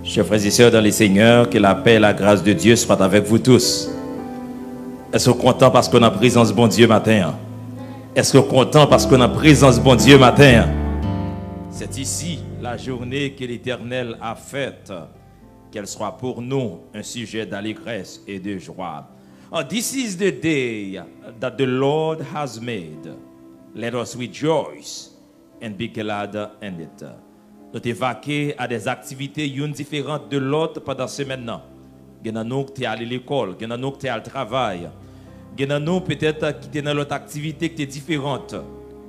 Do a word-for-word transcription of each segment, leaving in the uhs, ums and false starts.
Chers frères et sœurs dans le Seigneur, que la paix et la grâce de Dieu soient avec vous tous. Èske w kontan paske w nan prezans Bondye maten an? Èske w kontan paske w nan prezans Bondye maten an? C'est ici la journée que l'Éternel a faite, qu'elle soit pour nous un sujet d'allégresse et de joie. Uh, this is the day that the Lord has made. Let us rejoice and be glad in it. Nou te vake a des activités youn diferant de lòt pandan semèn nan. Gen nan nou ki te ale lekòl, gen nan nou ki te al travay, gen nan nou petèt ki te nan lòt aktivite ki te diferant.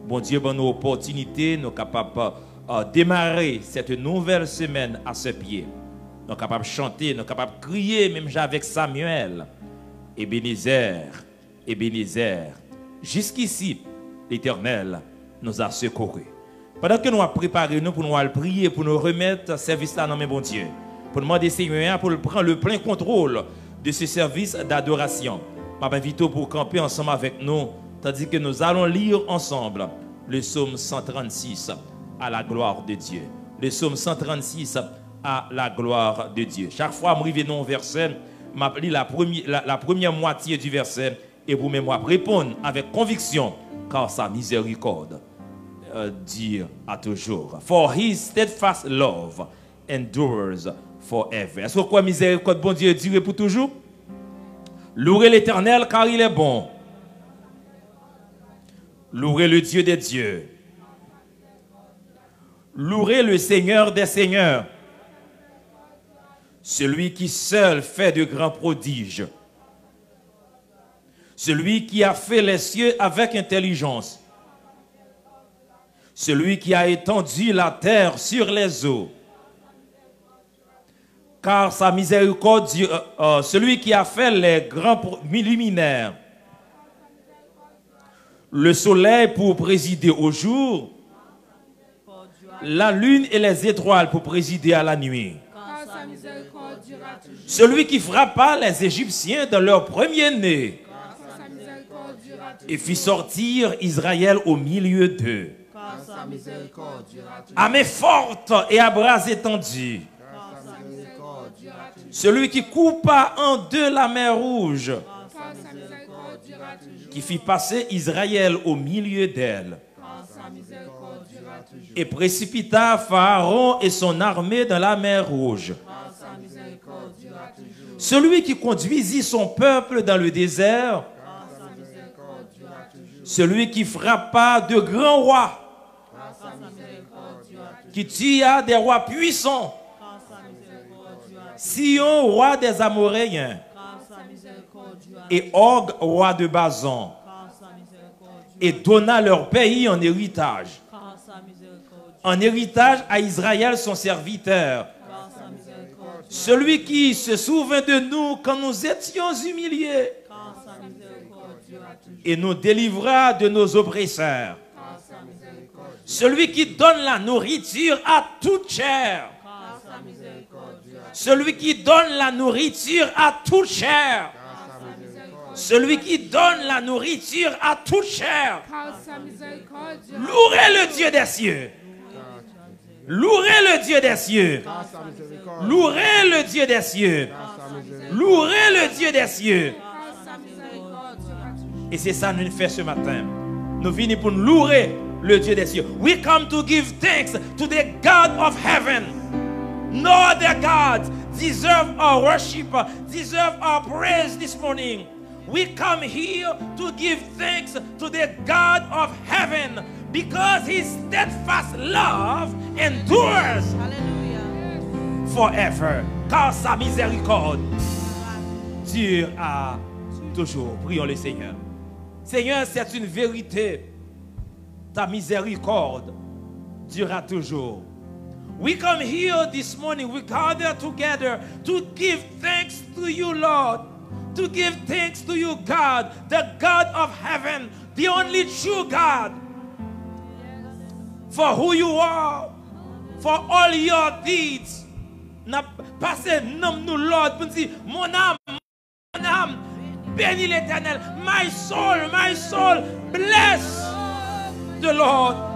Bondye ban nou opòtinite, nou kapab, euh, demare cette nouvelle semaine à ses pieds. Nou kapab chante, nou kapab kriye, menm jan avèk Samyèl. Ebenezer, Ebenezer, jusqu'ici, l'Éternel nous a secourus. Pandan ke nou ap prepare nou pou nou al priye, pou nou remèt sèvis la nan men Bondye, pou nou mande Senyè a pou l pran le plen kontwòl de ce service d'adoration, m ap envite w pou w kanpe ansanm avèk nou, tandis que nous allons lire ensemble le psaume cent trente-six, à la gloire de Dieu. Le psaume cent trente-six, à la gloire de Dieu. Chak fwa m rive nan yon vèsè, m ap li la premye, la, la premyè mwatye di vèsè, e ou menm w ap reponn avèk konviksyon, car sa miséricorde, euh, dure à toujours. For his steadfast love endures forever. Èske w kwè mizèrikòd Bondye dire pou toujou? Louez l'Éternel, car il est bon. Louez le Dieu des dieux. Louez le Seigneur des seigneurs, celui qui seul fait de grands prodiges, celui qui a fait les cieux avec intelligence, celui qui a étendu la terre sur les eaux. Car sa miséricorde, euh, euh, celui qui a fait les grands pro- luminaires, le soleil pour présider au jour, la lune et les étoiles pour présider à la nuit. Car sa miséricorde dure à toujours. Celui qui frappa les Égyptiens dans leur premier-né, car sa miséricorde dure à toujours, et fit sortir Israël au milieu d'eux. Car sa miséricorde dure à toujours. À main forte et à bras étendus. Car sa miséricorde dure à toujours. Celui qui coupa en deux la mer Rouge, car sa miséricorde dure à toujours, qui fit passer Israël au milieu d'elle, car sa miséricorde dure à toujours, et précipita Pharaon et son armée dans la mer Rouge. Car sa miséricorde dure à toujours. Celui qui conduisit son peuple dans le désert, car sa miséricorde dure à toujours, celui qui frappa de grands rois, qui tua des rois puissants, Sihon, roi des Amoréens, et Og, roi de Bazan, et donna leur pays en héritage, en héritage à Israël son serviteur, celui qui se souvint de nous quand nous étions humiliés et nous délivra de nos oppresseurs. Celui qui donne la nourriture à toute chair. Celui qui donne la nourriture à toute chair. Celui qui donne la nourriture à toute chair. Louez le Dieu des cieux. Louez le Dieu des cieux. Louez le Dieu des cieux. Louez le Dieu des cieux. E se sa nou fè ce matin. Nou vini pou nou louwe le Dieu des cieux. We come to give thanks to the God of heaven. No other gods deserve our worship, deserve our praise this morning. We come here to give thanks to the God of heaven because his steadfast love endures forever. Car sa miséricorde dure à toujours. Prions le Seigneur. Seigneur, c'est une vérité. Ta miséricorde durera toujours. We come here this morning, we gather together to give thanks to you, Lord, to give thanks to you, God, the God of heaven, the only true God, for who you are, for all your deeds. N ap pase nanm nou lòd pou n di, mon âme, mon âme, bénis l'Éternel. My soul, my soul, bless the Lord.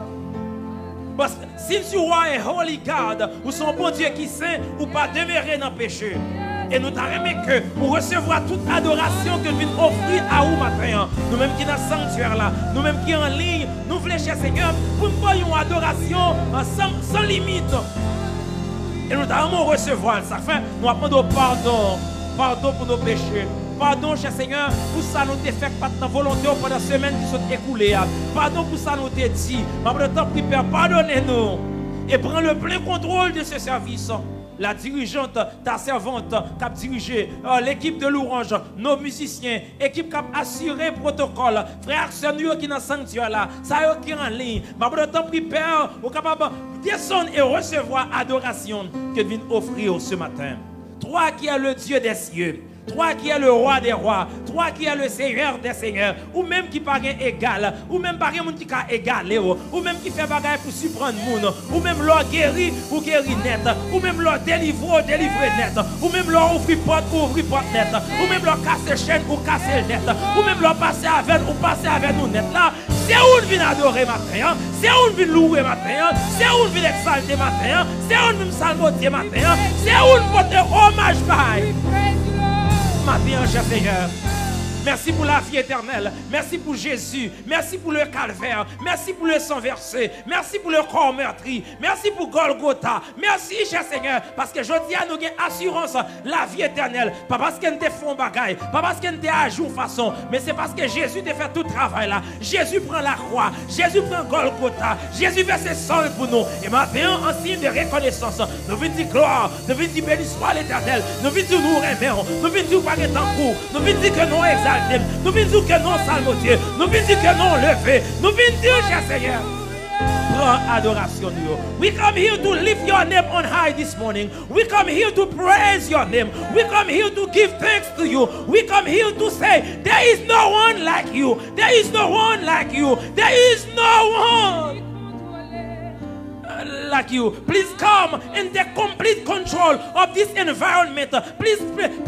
Paske Since you are a holy God, ou se yon Bondye ki sen, ou pa demere nan peche. E nou ta renmen ke ou resevwa tout adorasyon ke n vin ofri a ou maten an. Nou menm ki nan sanktyè la, nou menm ki an liy, nou vle, chè Senyè, pou n ba w yon adorasyon, an, san, san limit. E nou ta renmen w resevwa l. Sa k fè, nou ap mande w padon. Padon pou nou peche. Padon, chè Senyè, pou sa nou te fè k pa t nan volonte w pandan semèn ki sot ekoule a. Padon pou sa nou te di. M ap mande w, tanpri, Pè, padone nou. E pran le plen kontwòl de se sèvis. La dirijant, ta sèvant, k ap dirije, euh, l'équipe de louange, nos musiciens, ekip k ap asire pwotokòl, frè ak sè nou yo ki nan sanktyè la, sa yo ki an liy. M ap mande w, tanpri, Pè, ou kapab desann e resevwa adorasyon ke n vin ofri w ce matin. Toi qui es le Dieu des cieux, toi qui es le Roi des rois, toi qui es le Seigneur des seigneurs, ou menm ki pa gen egal, ou menm pa gen moun ki ka egale w, ou menm ki fè bagay pou siprann moun, ou menm lè w geri, ou geri nèt, ou menm lè w delivre, ou delivre nèt, ou menm lè w ouvri pòt, ou ouvri pòt nèt, ou menm lè w kase chèn, ou kase l nèt, ou menm lè w pase avè n, ou pase avè nou nèt la. Se ou n vin adore maten an, se ou n vin louwe maten an, se ou n vin egzalte maten an, se ou n vin salmodye maten an, se ou n pote omaj bay maten an, chè Senyè. Mèsi pou lavi etènèl. Mèsi pou Jezi. Mèsi pou le kalvè. Mèsi pou le san vèse. Mèsi pou le kò mètri. Mèsi pou Gòlgota. Mèsi, chè Senyè, paske jodi a nou gen asirans lavi etènèl. Pa paske n te fè yon bagay, pa paske n te aji yon fason, men se paske Jezi te fè tout travay la. Jezi pran lakwa, Jezi pran Gòlgota, Jezi vèse san l pou nou. E maten an, an siy de rekonesans, nou vin di glwa, nou vin di beni swa Letènèl, nou vin di nou renmen w, nou vin di w pa gen tankou w, nou vin di ke non w egzalte, nou vin di w ke non w salmodye, nou vin di ke non w leve, nou vin di w, chè Senyè, pran adorasyon nou yo. We come here to lift your name on high this morning. We come here to praise your name. We come here to give thanks to you. We come here to say, there is no one like you. There is no one like you. There is no one like you. Please come and take complete control of this environment. Please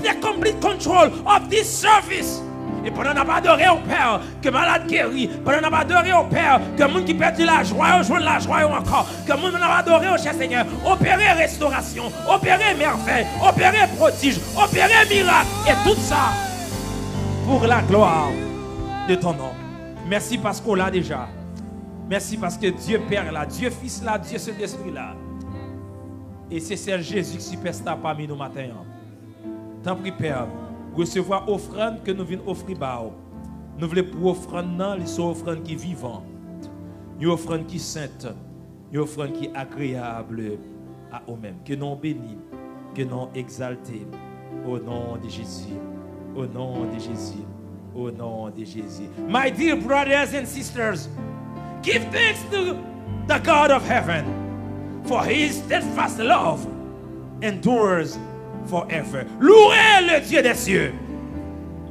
take complete control of this service. E pandan n ap adore w, Pè, ke malad geri, pandan n ap adore w, Pè, ke moun ki pèdi lajwa yo jwenn lajwa yo ankò, ke moun n ap adore w, chè Senyè, opere restorasyon, opere mèvèy, opere pwodij, opere mirak, e tout sa pour la gloire de ton nom. Mèsi paske w la deja. Mèsi paske Dye Pè la, Dye Fis la, Dye Sentespri la. E se sèl Jezi ki sipèsta pami nou maten an. Tanpri, Pè, resevwa ofrann ke nou vin ofri ba w. Nou vle pou ofrann nan, li se yon ofrann ki vivan, yon ofrann ki sent, yon ofrann ki agreyab a ou menm. Ke non w beni, ke non w egzalte. Au nom de Jésus, au nom de Jésus, au nom de Jésus. My dear brothers and sisters, give thanks to the God of heaven, for his steadfast love endures forever. Louez le Dieu des cieux,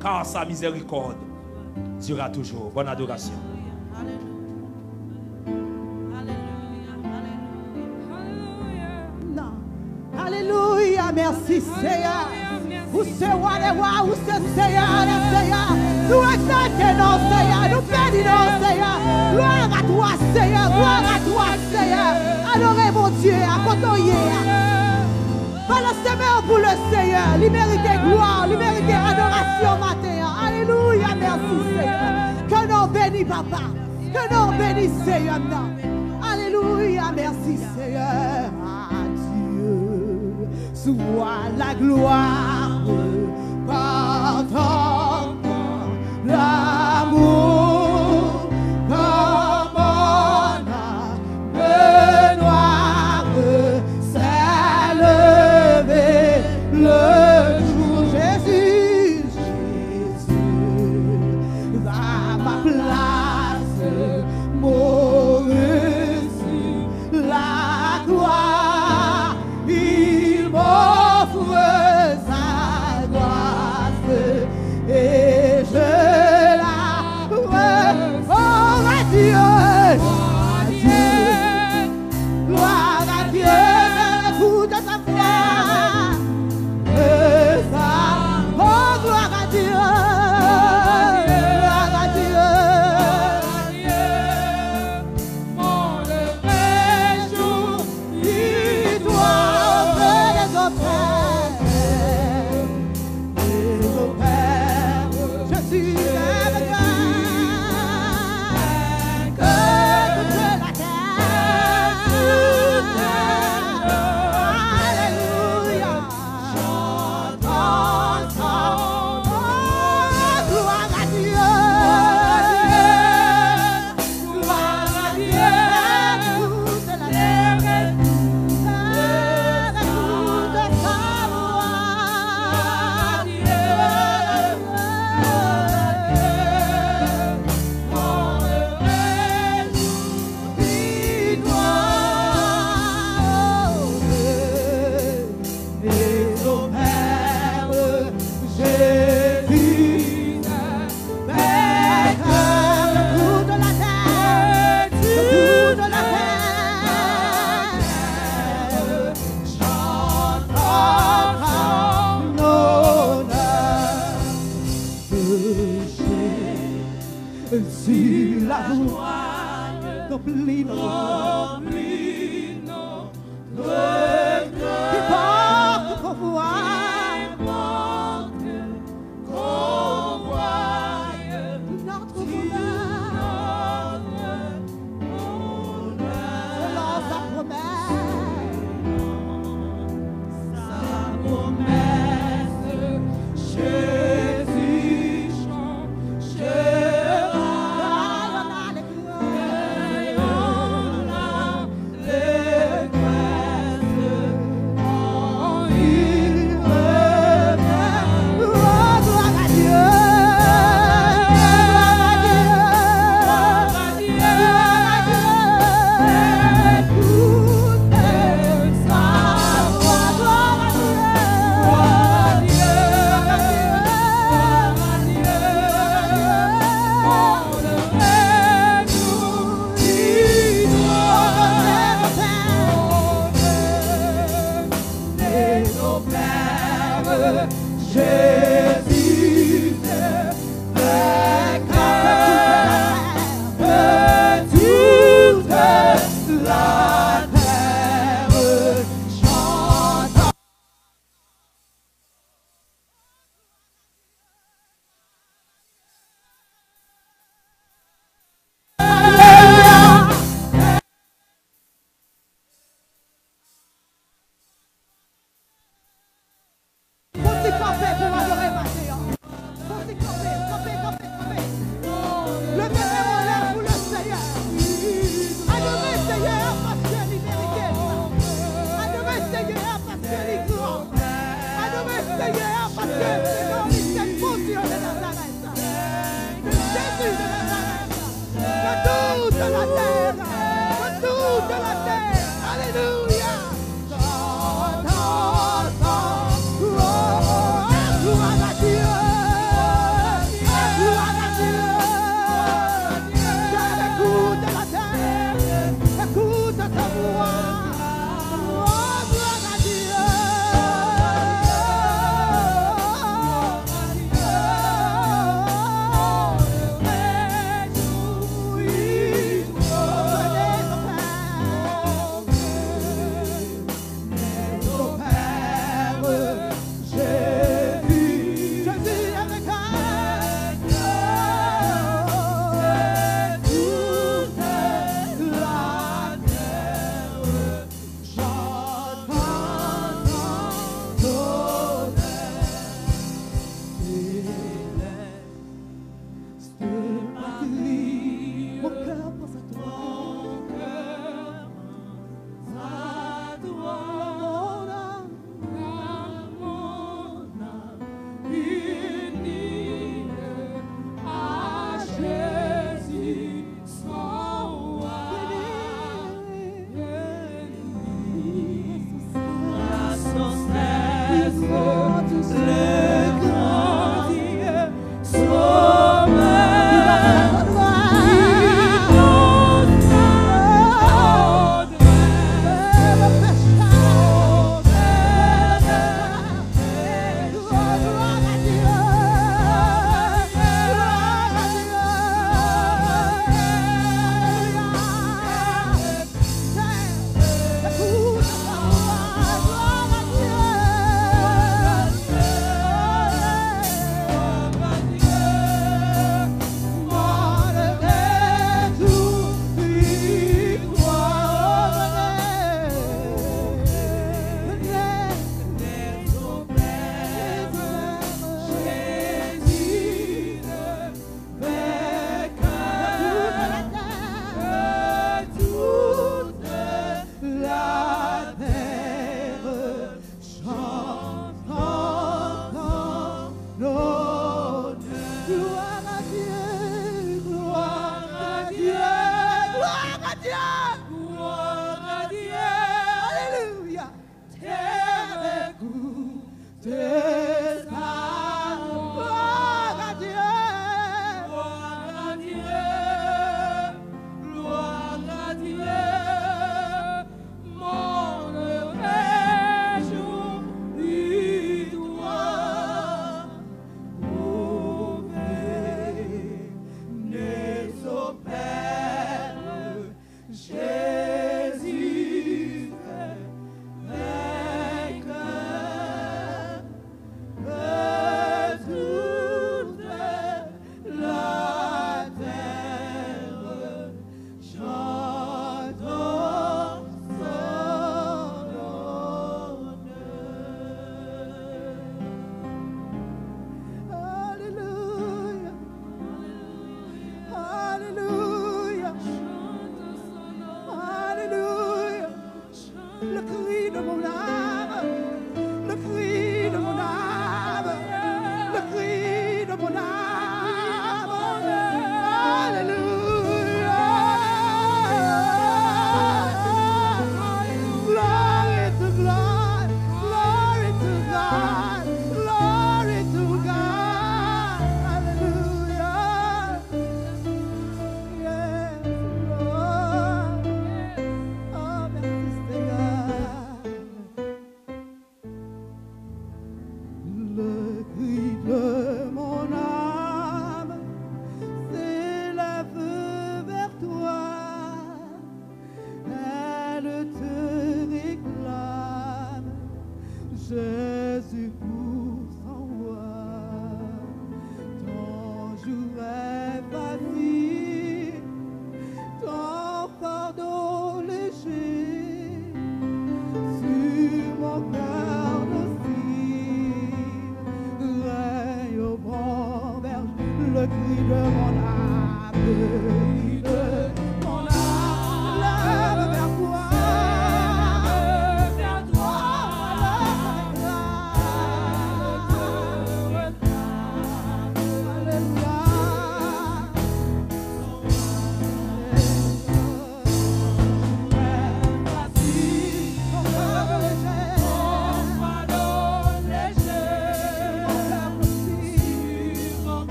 car sa miséricorde durera toujours. Bonne adoration. Alelouya, mèsi Seyè. Ou se wa dè wa, ou se Seyè dè seyè. Nou egzalte non w, Seyè. Nou beni non w, Seyè. Gloire à toi, Seigneur. Gloire à toi, Seigneur. Adore Bondye a, kote w ye a. Balanse men w pou le Seyè. Li merite glwa, li merite adorasyon maten an. Alelouya, mèsi Seyè. Ke non w beni, Papa. Ke non w beni, Seyè m nan. Alelouya, mèsi Seyè. À Dieu soit la gloire, par ton grand amour, comme on a Benoît s'est levé le jour. Jésus, Jésus, à ma place, mourut sur la croix. Il m'offre sa Remplis-nous. Remplis-nous. Qui porte ton pouvoir. Notre honneur. Selon sa promès. Sa promès, Jésus changera. Rayonne à l'église.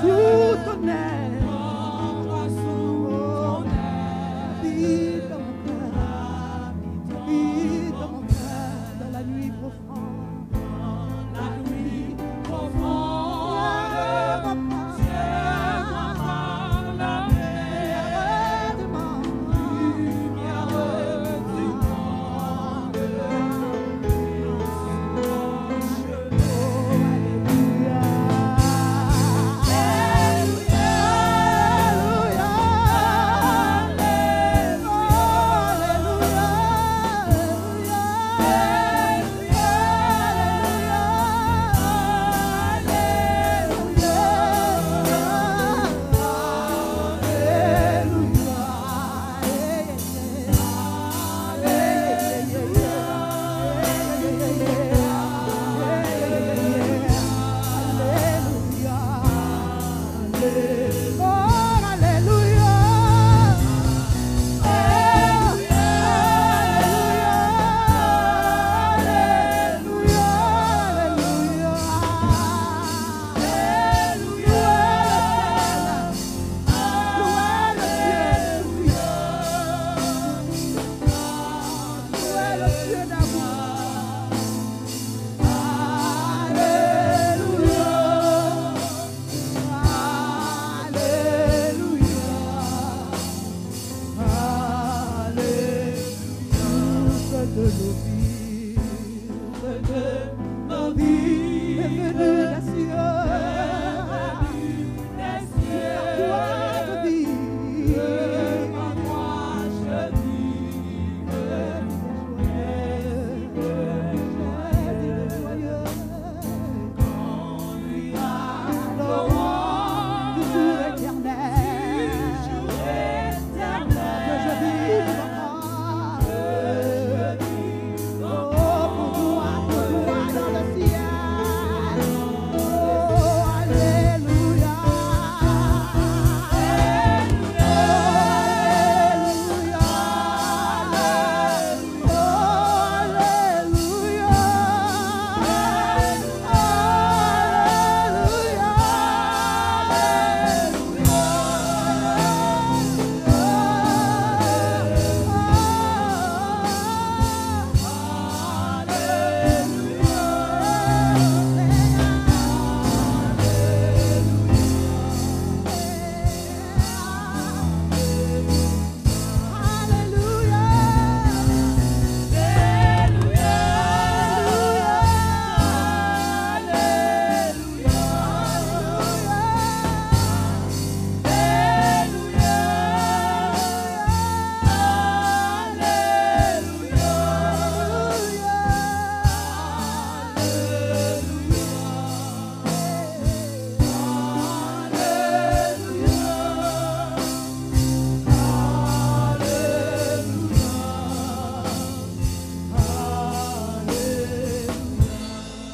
Sous tonnerre. Habite dans mon cœur. Habite dans mon cœur. Dans la nuit profonde. Dans la nuit profonde. Dieu m'entend la prière. Lumière du monde.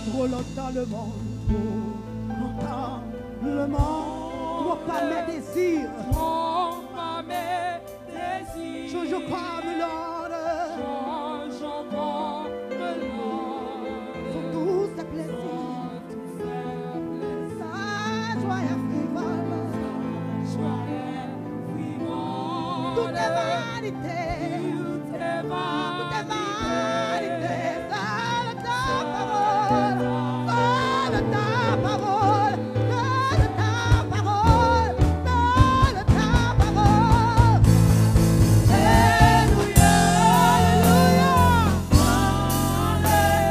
Trop longtemps le monde, trop longtemps le monde, trop à mes désirs. Trop à mes désirs. Change encore, Lord. Change encore, Lord. Sont tous ces plaisirs. Sa jwa e frivòl. Tout est vanité. Tout est vanité. Seule ta parole. Seule ta parole. Seule ta parole. Seule ta parole. Alléluia. Alléluia.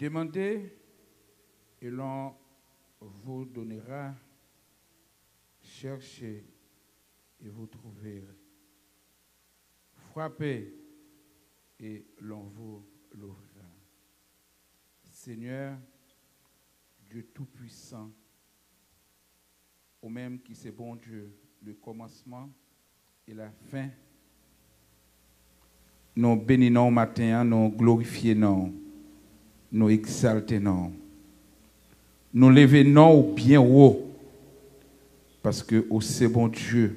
Demandez et l'on vous donnera, cherchez et vous trouverez, frappez et l'on vous l'ouvrira. Seigneur, Dieu Tout-Puissant, ou menm ki se Bondye, le kòmansman e la fen, nou beni non w maten an, nou glorifye non w, nou egzalte non w. Nou leve non w byen wo, paske ou se Bondye.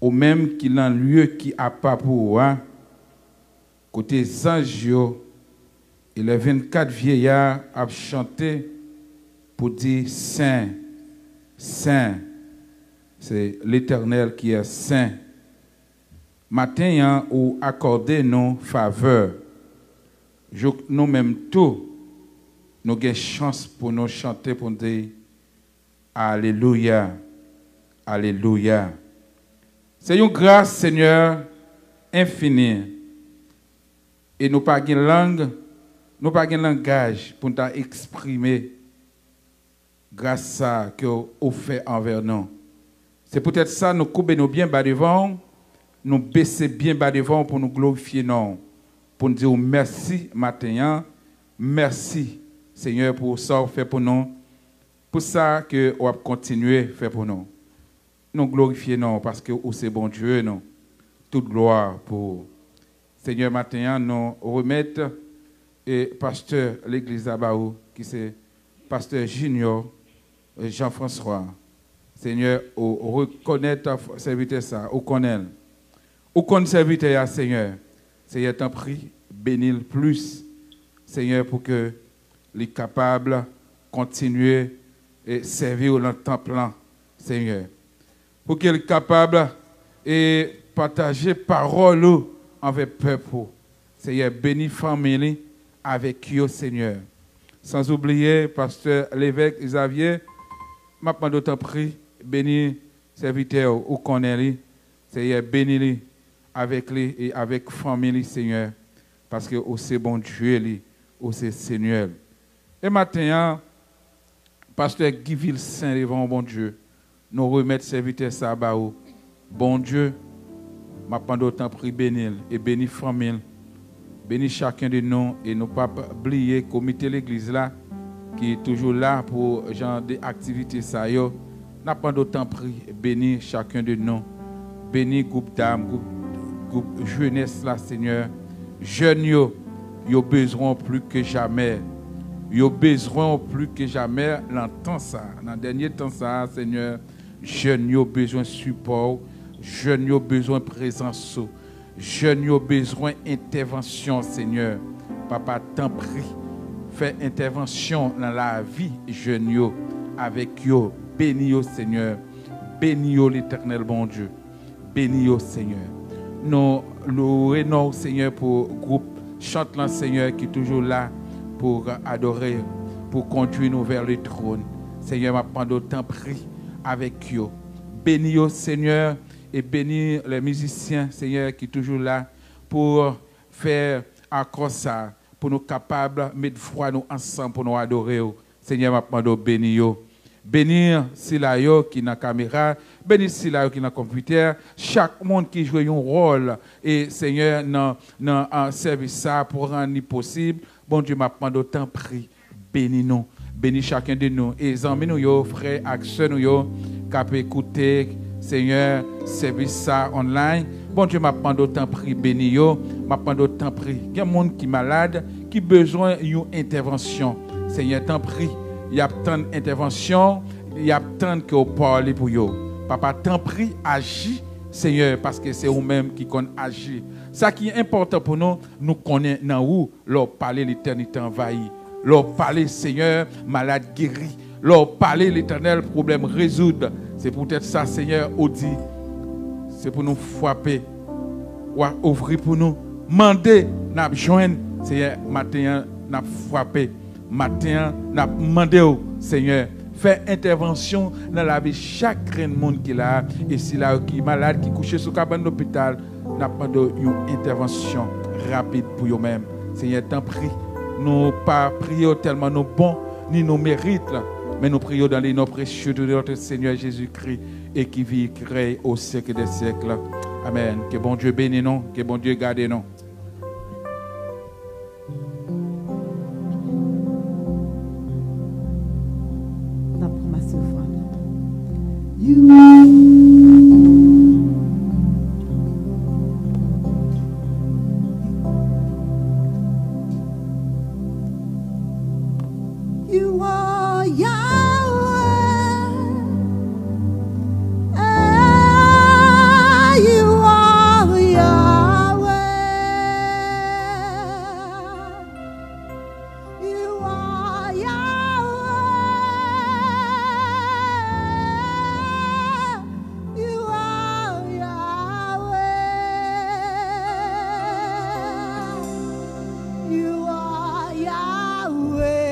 Ou menm ki nan lye ki apa pou ou a, kote zanj yo e lè vennkat vyeya ap chante pou di, Sen, sen, se Letènèl ki è sen. Maten an, ou akòde nou favè. Jouk nou menm tou, nou gen chans pou nou chante pou n di, Alelouya, alelouya. Se yon gras, Senyè, enfini. E nou pa gen lang, nou pa gen langaj pou n ta eksprime gras sa a ke w fè anvè nou. Se poutèt sa nou koube nou byen ba devan w, nou bese byen ba devan w pou nou glorifye non w, pou n di w mèsi maten an, mèsi, Senyè, pou sa w fè pou nou, pou sa ke w ap kontinye fè pou nou. Nou glorifye non w paske ou se Bondye nou. Tout glwa pou ou. Senyè, maten an, nou remèt e pastè legliz la ba ou, ki se pastè Junior, e, Jean François. Senyè, ou rekonèt sèvitè sa, ou konnen l. Ou konn sèvitè a, Senyè. Senyè, tanpri, beni l plis. Senyè, pou ke li kapab kontinye e sèvi w nan tanp lan, Senyè. Pou ke li kapab e pataje pawòl ou anvè pèp ou. Senyè, beni fanmi li avèk yo, Senyè. San oubliye pastè Levèk Xavier, m ap mande w tanpri, beni sèvitè w, ou konnen li. Senyè, beni li, avèk li e avèk fanmi li, Senyè, paske ou se Bondye li, ou se Senyè l. E maten an, pastè Guy Vilsaint devan w, Bondye, nou remèt sèvitè sa a ba ou. Bondye, m ap mande w tanpri beni l e beni fanmi l. Beni chaken de nou e nou p ap bliye komite legliz la ki toujou la pou jan de aktivite sa yo. N ap mande w tanpri beni chaken de nou. Beni gwoup dam, gwoup, gwoup jenès la, Senyè. Jèn yo, yo bezwen w plis ke jamè. Yo bezwen w plis ke jamè nan tan sa a, nan dènye tan sa a, Senyè. Jèn yo bezwen sipò w. Jèn yo bezwen prezans ou. Jèn yo bezwen entèvansyon, Senyè. Papa, tanpri, fè entèvansyon nan lavi jèn yo, avèk yo. Beni yo, Senyè. Beni yo, Letènèl Bondye. Beni yo, Senyè. Nou louwe non w, Senyè, pou gwoup chant lan, Senyè, ki toujou la pou adore, pou kondui nou vè le twòn. Senyè, m ap mande w, tanpri, avèk yo. Beni yo, Senyè, e beni lè mizisyen, Senyè, ki toujou la pou fè akò sa, pou nou kapab met vwa nou ansanm pou nou adore w. Senyè, m ap mande w beni yo. Beni sila yo ki nan kamera, beni sila yo ki nan konpitè, chak moun ki jwe yon wòl, e Senyè, nan, nan, ah, sèvis sa pou rann li posib. Bondye, m ap mande w, tanpri, beni nou, beni chaken de nou, e zanmi nou yo, frè ak sè nou yo, k ap ekoute, Senyè, sèvis sa online. Bondye, m ap mande w, tanpri, beni yo. M ap mande w, tanpri, gen moun ki malad, ki bezwen yon entèvansyon. Senyè, tanpri, y ap tann entèvansyon, y ap tann ke w pale pou yo. Papa, tanpri, aji, Senyè, paske se ou menm ki konn aji. Sa ki enpòtan pou nou, nou konnen nan ou, lè w pale, letènite anvayi. Lè w pale, Senyè, malad geri. Lè w pale, Letènèl, pwoblèm rezoud. Se poutèt sa, Senyè, ou di, se pou nou frape. W a ouvri pou nou. Mande, n ap jwenn. Senyè, maten an, n ap frape. Maten an, n ap mande w, Senyè, fè entèvansyon nan lavi chak grenn moun ki la a, e sila yo ki malad, ki kouche sou kabann lopital, n ap mande w yon entèvansyon rapid pou yo menm. Senyè, tanpri, Nou pa priye w tèlman nou bon, ni nou merit, men nou priye w dans le nom précieux de notre Seigneur Jésus-Christ et qui vit et qui règne au siècle des siècles. Amèn. Ke Bondye beni nou, ke Bondye gade nou. N ap pran masi ofrann. You, you are Yahweh. Eh, you are Yahweh. You are Yahweh. You are Yahweh. You are Yahweh.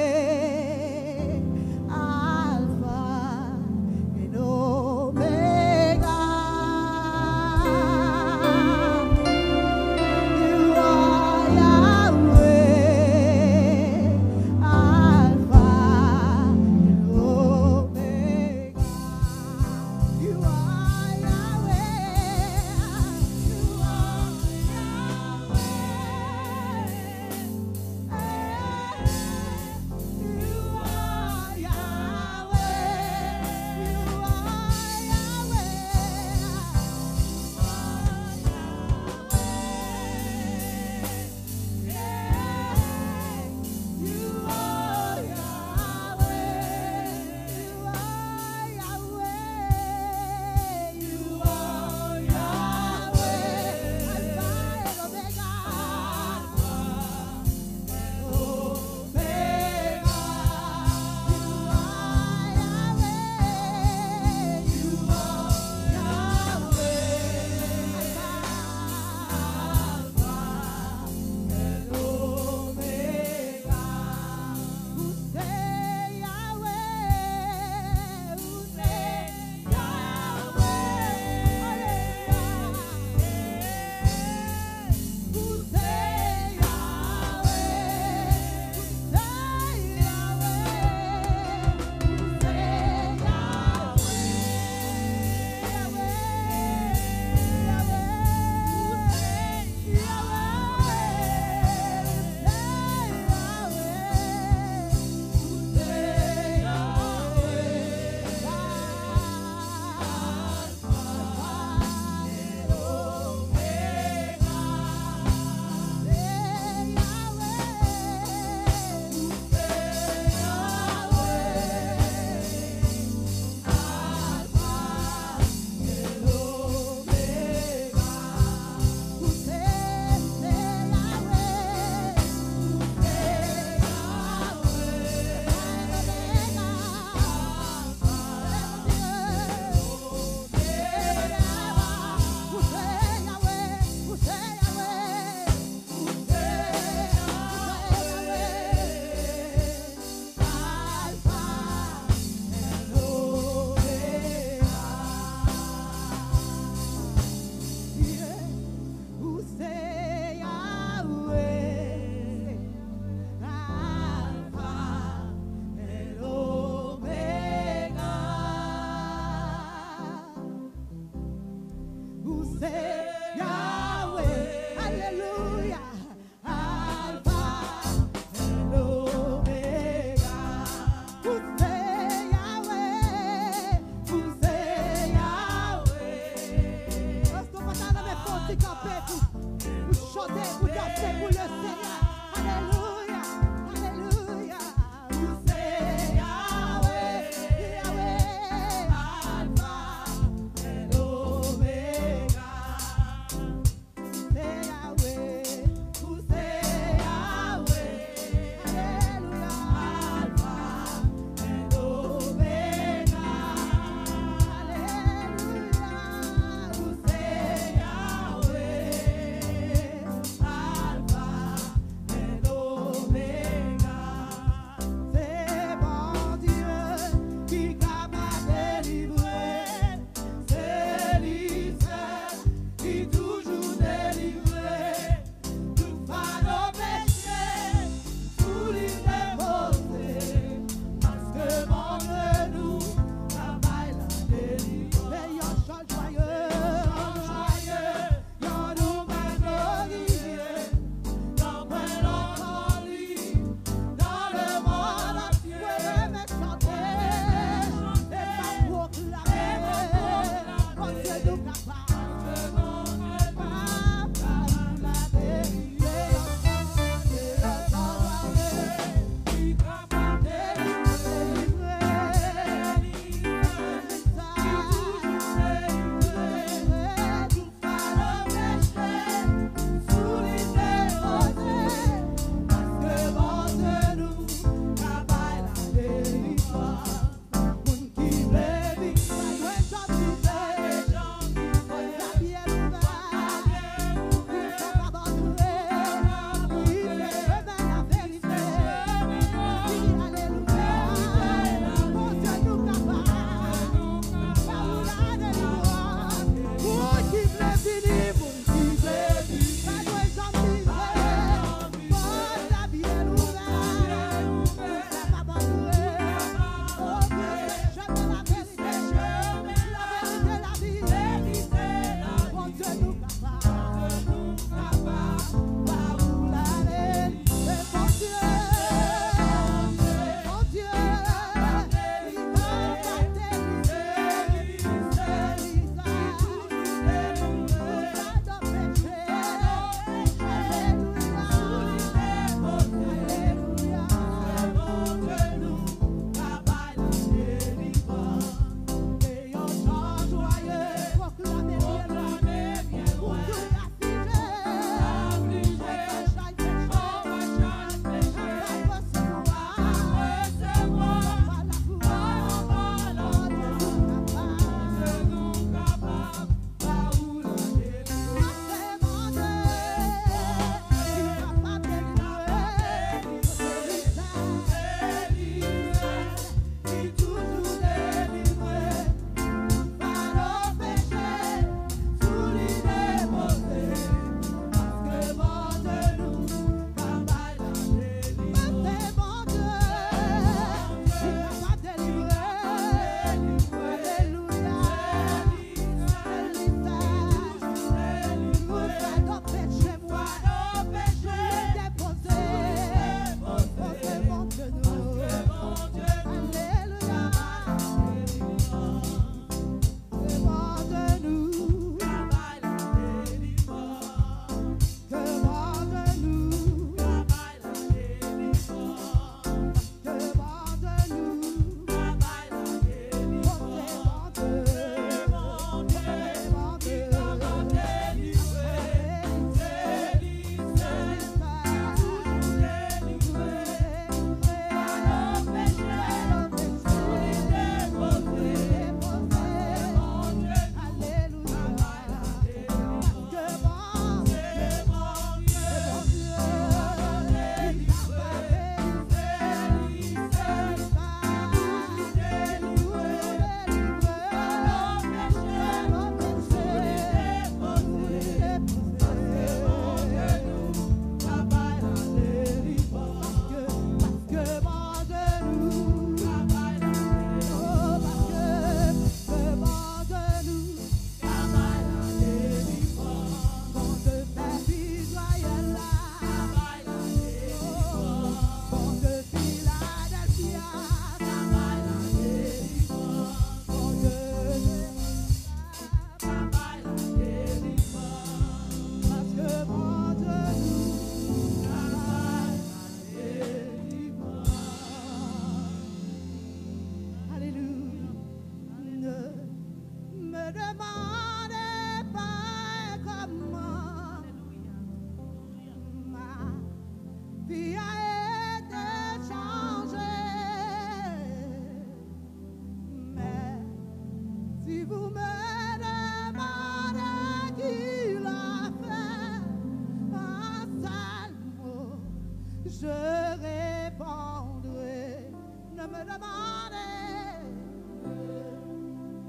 Me demande,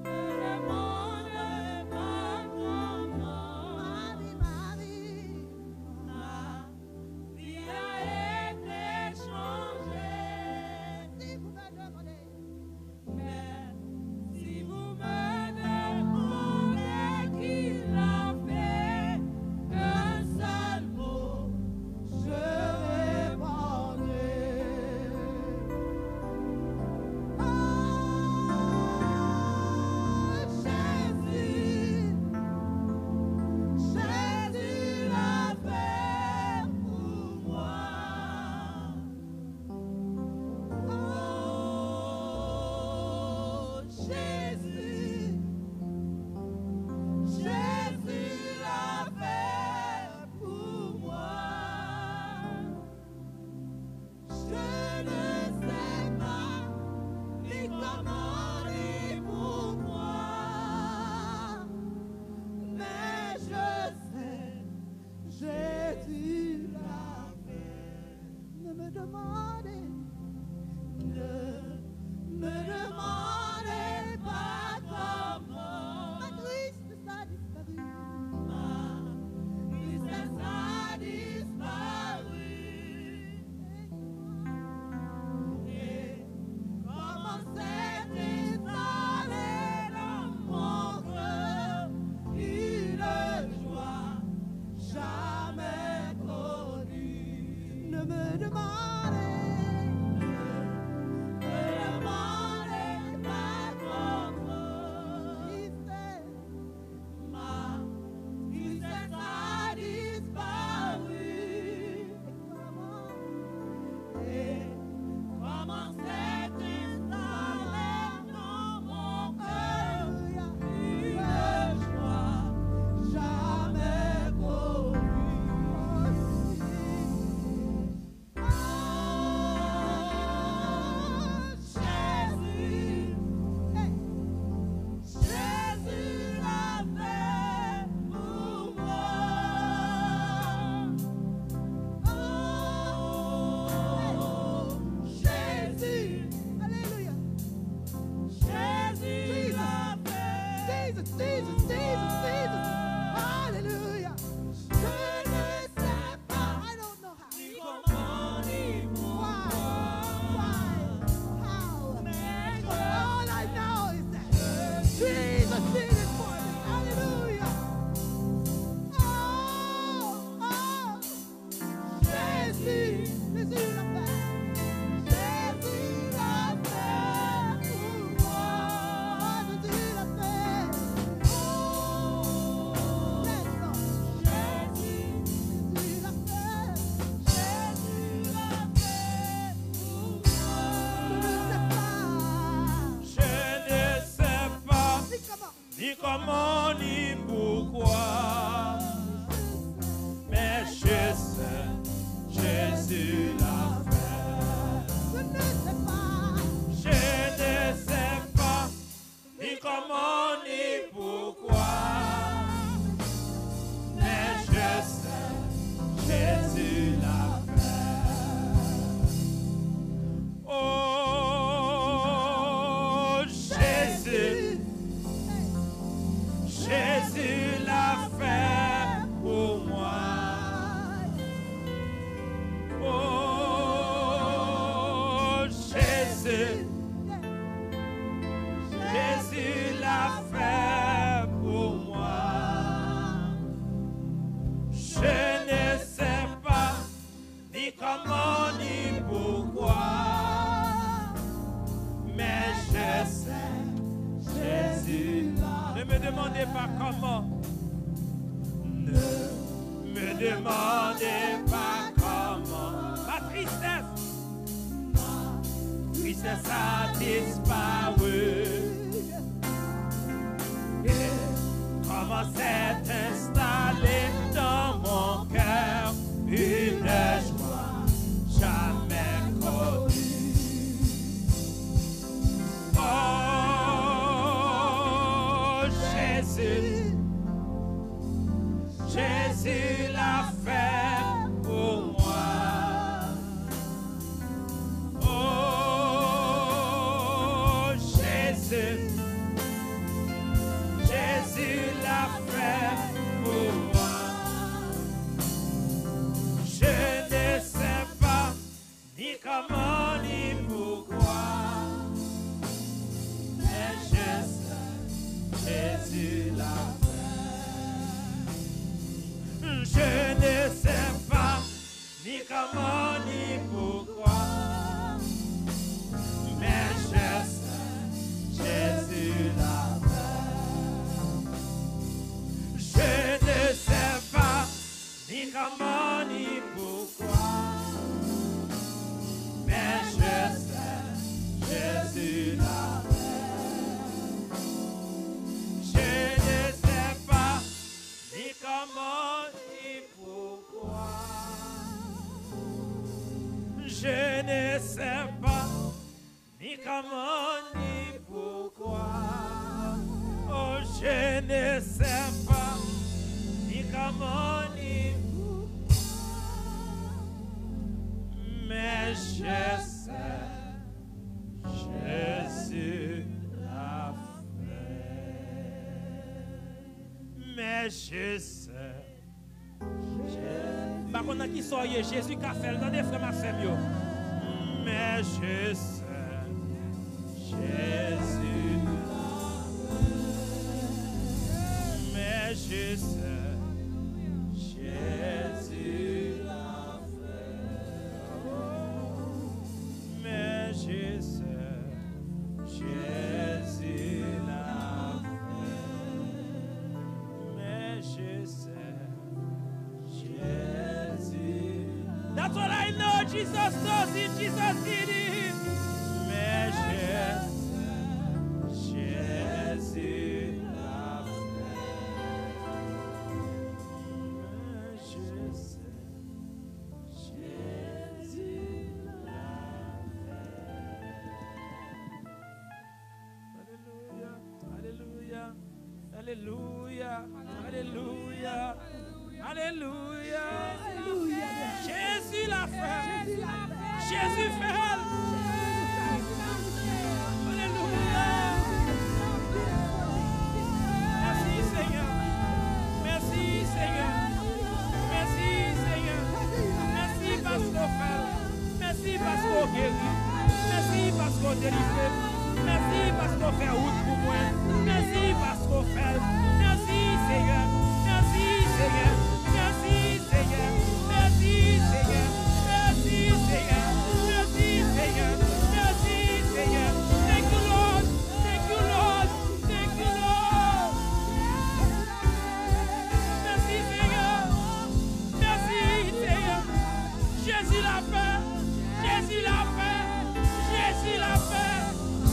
me demande pas comment ma vie, ma vie, ma vie a été changée. Si vous me demandez, mais si vous me demandez qui l'a fait, un seul mot, je répondrai. Oh, Jésus, Jésus l'a fait pour moi. Oh, Jésus, Jésus l'a fait pour moi. Je ne sais pas ni comment ni pourquoi, mais je sais Jésus l'a fait. Ne me demandez, ne me demandez pas comment ma tristesse a disparu. Ma tristesse a disparu. Et commence à s'installer dans mon cœur une joie jamais connue. Ne me demandez, ne me demandez pas comment il fait. Ma tristesse a disparu. Et commence à s'installer dans mon cœur une joie jamais connue. Oh, Jésus, hey, Jésus l'a fait pour moi. Oh, Jésus, Alléluia. Jésus l'a fait. Jesus, Jesus, Jesus, Jesus. Alléluia. Je ne sais pas. I don't know how. Why? Why? How? All I know is that Jesus did it for me. Hallelujah. Oh, oh. Jésus, Jésus l'a fait. Jésus l'a fait pour moi. Jésus l'a fait. Oh, yes, Lord. Jésus, Jésus l'a fait. Jésus l'a fait pour moi. Je ne sais pas. Je ne sais pas. Dis comment. Ni comment, ni pourquoi, mais je sais, Jésus l'a fait. Je ne sais pas. Je ne sais pas, ni comment, ni pourquoi, mais je sais, Jésus l'a fait. Oh, Jésus, Jésus l'a fait pour moi. Oh, Jésus, Jésus l'a fait pour moi. Je ne sais pas ni comment ni pourquoi, mais je sais Jésus l'a. Ne me demandez pas comment. Ne me demandez pas comment. Ma tristesse, ma tristesse a disparu. Et commence à s'installer dans mon cœur une joie jamais connue. Oh, Jésus, Jésus l'a fait pour moi. Oh, kòman li pou kwè. Mais je sais Jésus l'a fait. Je ne sais pas ni kòman ni poukwa. Mais je sais Jésus l'a fait. Je ne sais pas ni kòman ni poukwa. Je ne sais pas ni kòman ni poukwa. Oh, je ne sais pas ni kòman ni poukwa. Mais je sais Jésus l'a fait. Mais je sais M pa konn nan ki sa w ye, Jezi ka fè l, tande, frè m ak sè m yo. Mais je sais Jésus, mais je sais Jésus l'a fait. Mais je sais Jésus l'a fait. Mais je sais Jésus. That's all I know. Jesus does it. Jesus did it. Mais je sais Jésus l'a fait. Mais je sais Jésus l'a fait. Alelouya, alelouya, alelouya, alelouya, alelouya. Jezi la fè. Jezi fè l. Alelouya. Mèsi, Senyè. Mèsi, Senyè. Mèsi, Senyè. Mèsi paske w fè l. Mèsi paske w geri. Mèsi paske w delivre m. Mèsi paske w fè wout pou mwen. Mèsi paske w fè l. Mèsi, Senyè. Mèsi, Senyè. Mèsi, Senyè. Mèsi, Senyè. Mèsi, Senyè. Mèsi, Senyè. Mèsi, Senyè. Thank you, Lord. Thank you, Lord. Thank you, Lord. Mèsi, Senyè. Mèsi, Senyè. Jezi la fè. Jezi la fè. Jezi la fè.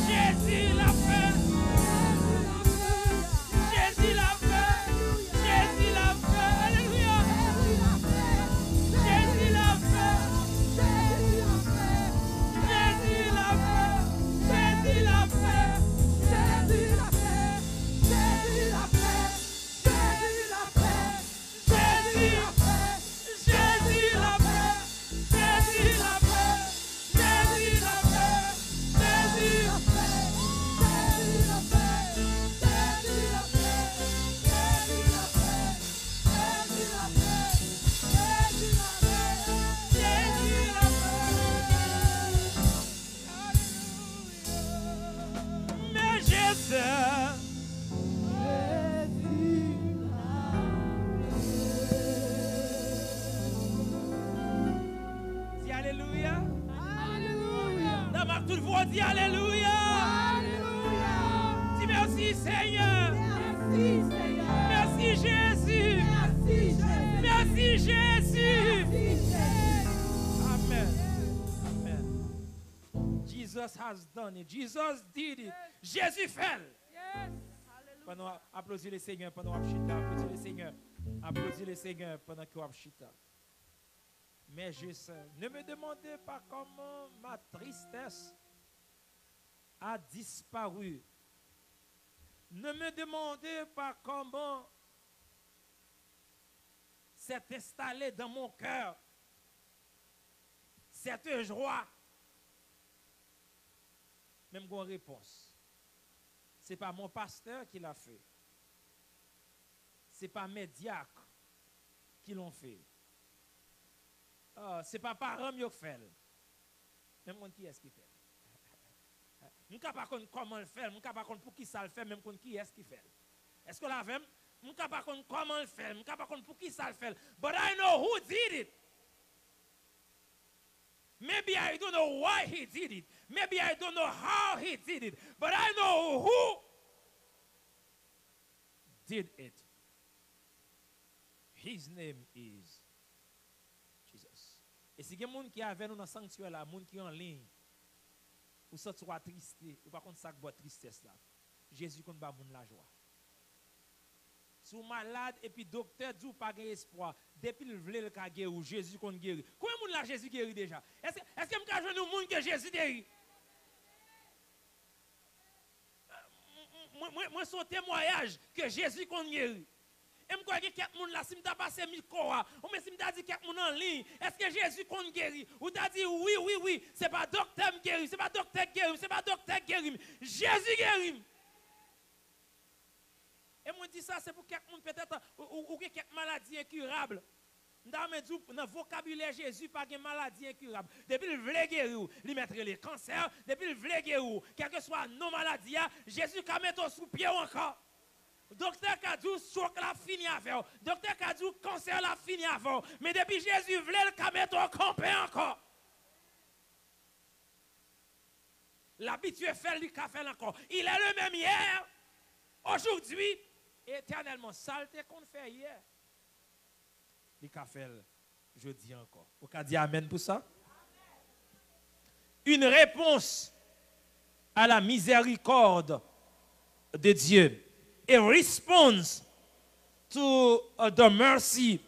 Jezi la fè. Jezi la fè. Jezi la fè. Alelouya. Jezi la fè. Jezi la fè. Jezi la fè. Jezi la fè. Jezi la fè. Jezi la fè. Jezi la fè. Jezi la fè. Men Jezi. Di alelouya. Alelouya. Nan mak tout vwa, di alelouya. Alelouya. Di mèsi, Senyè. Mèsi, Senyè. Mèsi, Jezi. Mèsi, Jezi. Mèsi, Jezi. Mèsi, Jezi. Amen. Amen. Jesus has done it. Jesus did it. Yes. Jezi fè l. Yes. Pandan w ap aplodi le Senyè, pandan w ap chita, aplodi le Senyè. Aplodi le Senyè pandan ke w ap chita. Mais je sais. Ne me demandez pas comment ma tristesse a disparu. Ne me demandez pas comment s'est installée dans mon cœur cette joie. Men m gen yon repons. C'est pas mon pasteur qui l'a fait. C'est pas mes diacres qui l'ont fait. Ah, se pa paran m yo k fè l. Men m konn kiyès ki fè l. M ka pa konn kòman l fè l, m ka pa konn poukisa l fè l, men m konn kiyès ki fè l. Èske w la avè m? M ka pa konn kòman l fè l, m ka pa konn poukisa l fè l. But I know who did it. Maybe I don't know why he did it. Maybe I don't know how he did it. But I know who did it. His name is Jesus. E si gen moun ki avè nou nan sanktyè la, moun ki an liy, ou santi w atriste, ou pa konn sa k ba w tristès la. Jezi konn ba moun lajwa. Si w malad epi doktè di w pa gen espwa, depi l vle l ka geri w, Jezi konn geri. Konbyen moun la Jezi geri deja? Èske, èske m ka jwenn yon moun ke Jezi geri? Mwen, mwen, mwen se yon temwayaj ke Jezi konn geri. E m kwè gen kèk moun la, si m ta pase mikwo a, oubyen si m ta di kèk moun an liy, èske Jezi konn geri? Ou ta di, wi, wi, wi, se pa doktè m geri, se pa doktè k geri m, se pa doktè k geri m. Jezi geri m. E mwen di sa, se pou kèk moun, petèt, ou, ou, ou gen kèk maladi enkirab. M ta renmen di w, nan vokabilè Jezi, pa gen maladi enkirab. Depi l vle geri w, li mèt rele kansè, depi l vle geri w, kèlkeswa non maladi a, Jezi ka mete w sou pye w ankò. Doktè ka di w stroke la fini avè w. Doktè ka di w kansè la fini avè w. Men depi Jezi vle, l ka mete w kanpe ankò. L abitye fè l, li ka fè l ankò. Il est le même hier, aujourd'hui, et éternellement. Sa l te konn fè yè, li ka fè l jodi ankò. Ou ka di amèn pou sa? Une réponse à la miséricorde de Dieu. A response to, uh, the mercy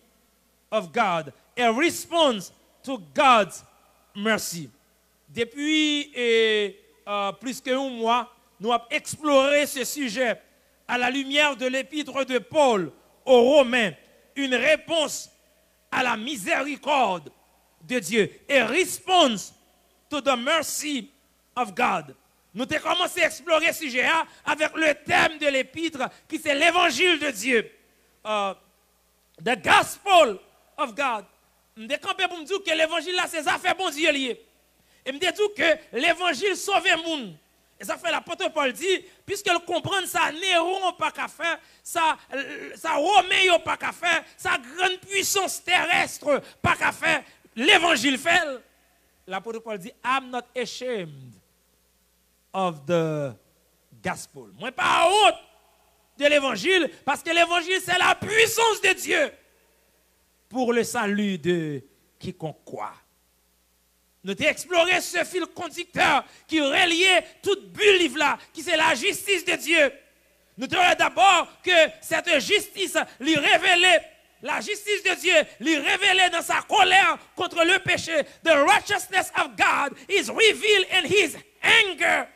of God. A response to God's mercy. Depi, eh, euh, plis ke yon mwa, nou ap eksplore se sijè à la lumière de l'épître de Paul aux Romains, une réponse à la miséricorde de Dieu, a response to the mercy of God. Nou te kòmanse eksplore sijè a avèk le thème de l'épître, ki se l'évangile de Dieu. Euh, the gospel of God. M te kanpe pou m di w ke levanjil la se zafè Bondye li ye. E m te di w ke levanjil sove moun. E sa k fè lapot Pòl di, piske l konprann sa Neron pa ka fè, sa, sa Women yo pa ka fè, sa grann pwisans terès pa ka fè, levanjil fè l. Lapot Pòl di, I'm not ashamed of the gospel. Mwen pa wont de levanjil, paske levanjil se la puissance de Dieu pour le salut de quiconque croit. Nou te eksplore se fil kondiktè ki relye tout bi liv la, ki se lajistis de Dye. Nou te wè dabò ke cette justice li revele, la justice de Dieu li revele dans sa colère contre le péché. The righteousness of God is revealed in his anger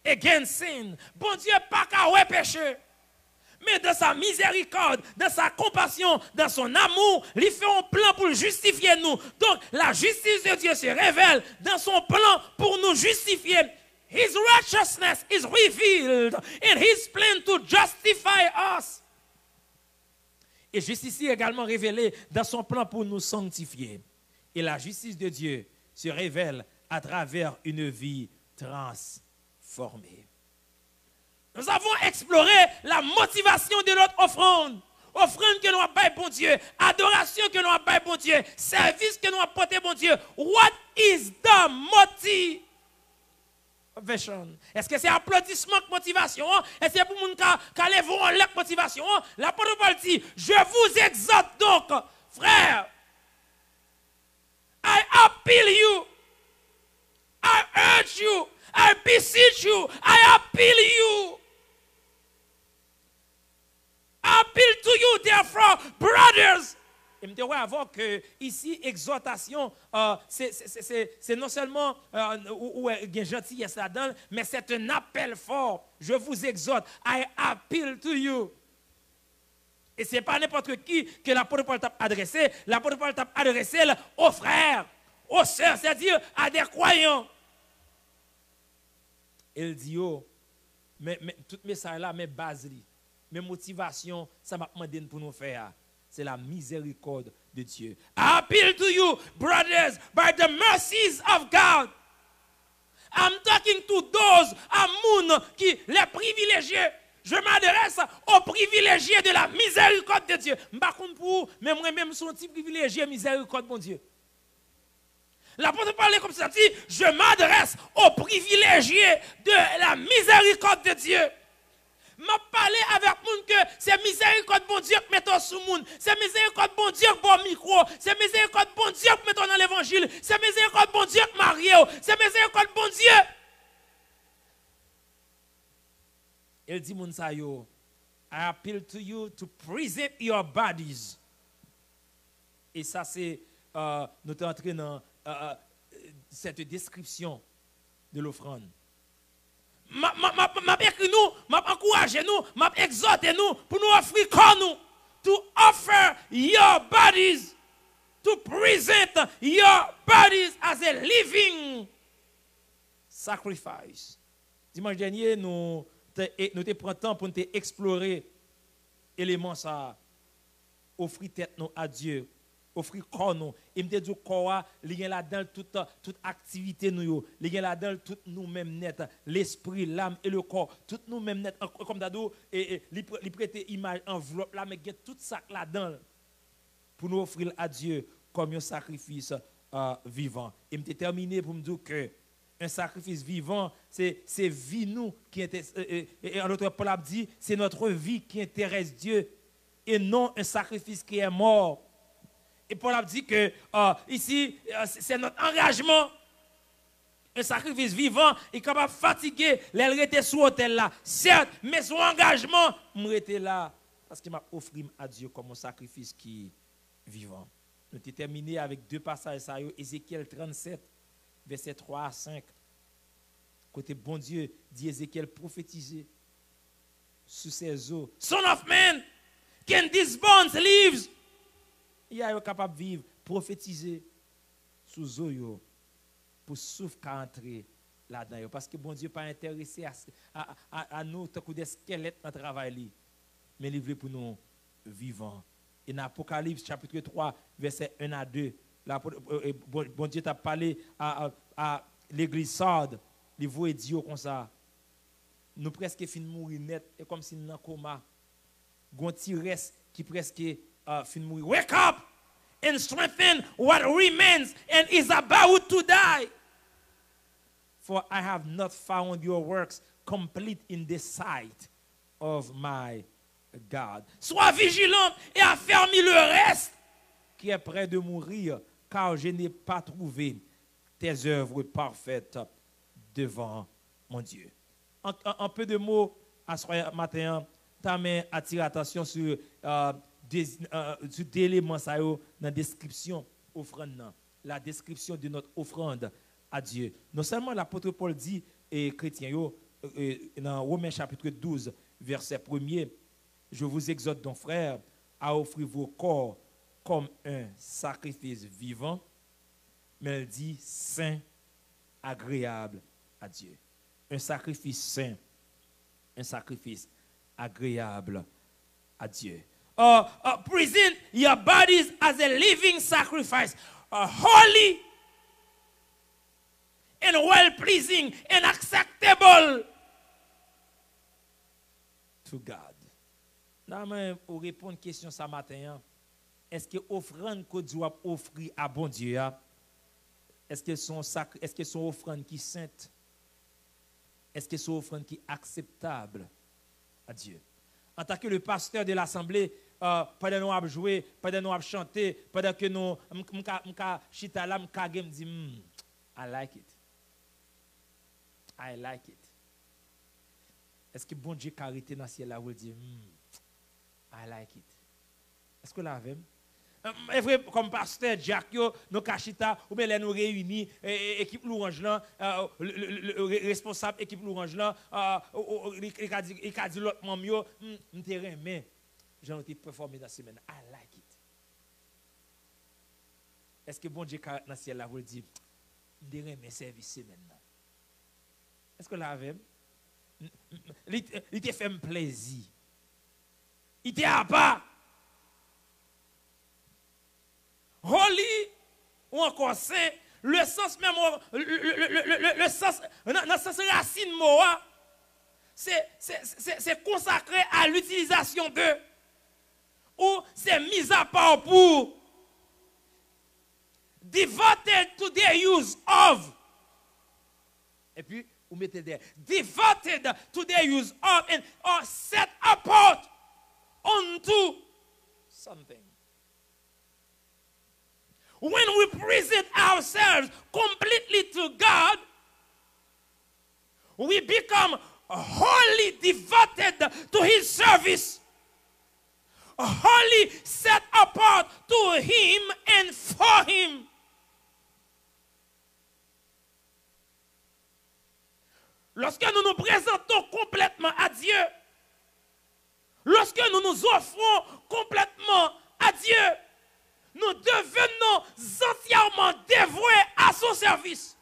against sin. Bondye pa ka wè peche. Men dans sa miséricorde, dans sa compassion, dans son amour, li fè yon plan pou l jistifye nou. Donc, la justice de Dieu se révèle dans son plan pour nous justifier. His righteousness is revealed in his plan to justify us. Et justice est également révélée dans son plan pour nous sanctifier. Et la justice de Dieu se révèle à travers une vie transformée. Nous avons exploré la motivation de notre offrande. Ofrann ke nou ap bay Bondye, adorasyon ke nou ap bay Bondye, sèvis ke nou ap pote Bondye. What is the motivation? Èske se aplodisman k motivasyon an? Èske se pou moun ka, ka leve yon lè k motivasyon an? Lapot Pòl di, je vous exhorte donc, frères, I appeal you. I urge you. I beseech you. I appeal you. I appeal to you, therefore, brothers. E m te wè avè w ke isi, egzòtasyon, euh, se, se, se, se, se non sèlman, euh, ou, ou wè gen jantiyès ladan l, men c'est un appel fort. Je vous exhorte, I appeal to you. E se pa nenpòt ki ke lapot Pòl t ap adrese. Lapot Pòl t ap adrese l aux frères, aux sœurs, c'est-à-dire à des croyants. E l di yo, men, men tout mesaj la, men baz li, men motivasyon sa m ap mande n pou nou fè a, se la miséricorde de Dieu. I appeal to you, brothers, by the mercies of God. I'm talking to those, a moun ki, les privilégiés. Je m'adresse aux privilégiés de la miséricorde de Dieu. M pa konn pou ou, men mwen menm, m se yon ti privilejye mizèrikòd Bondye. L'apôtre Paul est comme ça, dit, je m'adresse aux privilégiés de la miséricorde de Dieu. M ap pale avèk moun ke se mizerikòd Bondye k mete w sou moun. Se mizerikòd Bondye k ba w mikwo. Se mizerikòd Bondye k mete w nan levanjil. Se mizerikòd Bondye k marye w. Se mizerikòd Bondye. El di moun sa yo, I appeal to you to present your bodies. E sa se, euh, nou te antre nan euh, euh, cette description de l'offrande. M ap, m ap, m ap, m ap ekri nou, m ap ankouraje nou, m ap egzòte nou pou nou ofri kò nou. To offer your bodies, to present your bodies as a living sacrifice. Dimanch dènye, nou te, e, nou te pran tan pou nou te eksplore eleman sa a. Ofri tèt nou a Dye, ofri kò nou. E m te di w kò a, li gen ladan l tout, tout aktivite nou yo. Li gen ladan l tout nou menm nèt. Lespri, lam e le kò. Tout nou menm nèt. An, kòm ta di w, e, e, li pre-, li prete imaj anvlòp la, men gen tout sa k ladan l. Pou nou ofri l a Dye kòm yon sakrifis, euh, vivan. E m te tèmine pou m di w ke yon sakrifis vivan, se, se vi nou ki enterese. E, e, e, an lòt, Pòl ap di, c'est notre vie qui intéresse Dieu et non un sacrifice qui est mort. E Pòl ap di ke, euh, isi, euh, c'est, c'est notre engagement. Un sakrifis vivan, li kapab fatige lè l rete sou otèl la. Sèt, men se yon angajman, m rete la, paske m ap ofri m a Dye kòm yon sakrifis ki vivan. Nou te tèmine avèk de pasaj sa yo, Ezekyèl trannsèt, vèsè twa a senk, kote Bondye di Ezekyèl pwofetize sou sèzo. Son of man, can these bones live? Ya yo kapab viv, pwofetize sou zo yo pou souf ka antre ladan yo. Paske Bondye pa enterese a, a, a, a nou tankou de skèlèt nan travay li. Men li vle pou nou vivan. E nan Apokalips chapit twa, vèsè en a de, la, e, e, Bon-, Bondye t ap pale a, a, a legliz Sard, li voye di yo konsa, nou prèske fin mouri nèt, e kòmsi n nan koma. Gon ti rès ki prèske, euh, fin mouri. Wake up and strengthen what remains and is about to die. For I have not found your works complete in the sight of my God. Sois vigilant et affermis le reste qui est près de mourir, car je n'ai pas trouvé tes œuvres parfaites devant mon Dieu. An, an, an pe de mo, aswè maten an, ta men atire atansyon sou, euh, de, euh, sou de eleman sa yo nan deskripsyon ofrann nan. La description de notre offrande à Dieu. Non sèlman lapot Pòl di, e, kretyen yo, e, e, nan Women chapit douz, vèsè premye, Je vous exhorte donc, frères, à offrir vos corps comme un sacrifice vivant, men l di, saint, agréable à Dieu. Un sacrifice saint, un sacrifice agréable à Dieu. Uh, uh, present your bodies as a living sacrifice, uh, holy and well pleasing and acceptable to God. Nan men ou reponn kesyon sa maten an, èske ofrann ke w di w ap ofri a Bondye a, èske se yon sak-, èske se yon ofrann ki sent? Èske se yon ofrann ki akseptab a Dye? Antanke le pasteur de l'assemblée, euh, pandan nou ap jwe, pandan nou ap chante, pandan ke nou, m, m ka, m ka chita la, m ka gen, m di, "Hmm, I like it. I like it." Èske Bondye ka rete nan syèl la pou l di, "Hmm, I like it"? Èske w la avè m? E vre, kòm pastè, dyak yo, nou ka chita, oubyen lè nou reyini, e, e, ekip lwanj lan, e, le, le, le, le, re-, responsab ekip lwanj lan, e, o, o, o, li, li ka di, li ka di lòt manm yo, "Hmm, m te renmen jan nou te pèfòme nan semèn nan. I like it." Èske Bondye ka nan syèl la pou l di, "M te renmen sèvis semèn nan"? Èske w la avè m? Li, li te fè m plezi. Li te apa. Holy ou ankò sen, le sans menm, le, le, le, le, le, le sans, nan, nan sans rasin mo a, se, se, se, se consacré à l'utilisation de, ou se mis à part pour. Devoted to their use of. Epi, ou mete l dèyè. Devoted to their use of and are set apart unto something. When we present ourselves completely to God, we become wholly devoted to His service, wholly set apart to Him and for Him. Lorsque nous nous présentons complètement à Dieu, lorsque nous nous offrons complètement à Dieu, nous devenons entièrement dévoués à son service,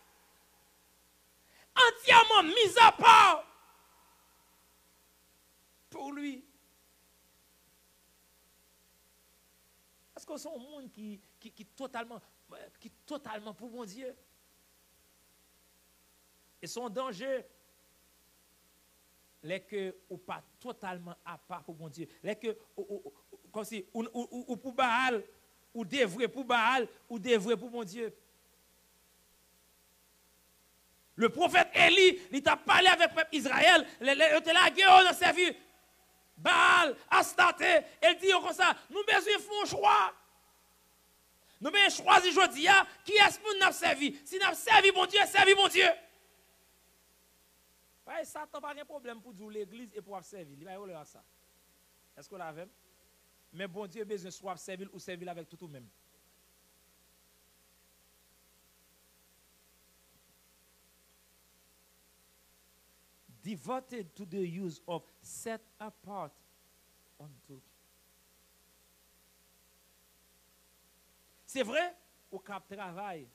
entièrement mis à part pour lui. Èske w se yon moun ki, ki, ki totalman, ki totalman pou Bondye? E se yon danje lè ke ou pa totalman apa pou Bondye. Lè ke ou, ou, ou, kòmsi ou, ou, ou, ou pou Baal, ou devwe pou Baal, ou devwe pou Bondye. Le pwofèt Eli, li t ap pale avèk pèp Izrayèl, lè, lè yo te lage yo nan sèvi Baal, Astarte, e l di yo konsa, nou bezwen fè yon chwa. Nou bezwen chwazi jodi a, kiyès moun n ap sèvi. Si n ap sèvi Bondye, sèvi Bondye. Paske Satan pa gen pwoblèm pou di w legliz e pou w ap sèvi. Li pa gen pwoblèm ak sa. Èske w la avè m? Men Bondye bezwen si w ap sèvi l, ou sèvi l avèk tout ou menm. Devoted to the use of, set apart unto. Se vre, ou ka ap travay.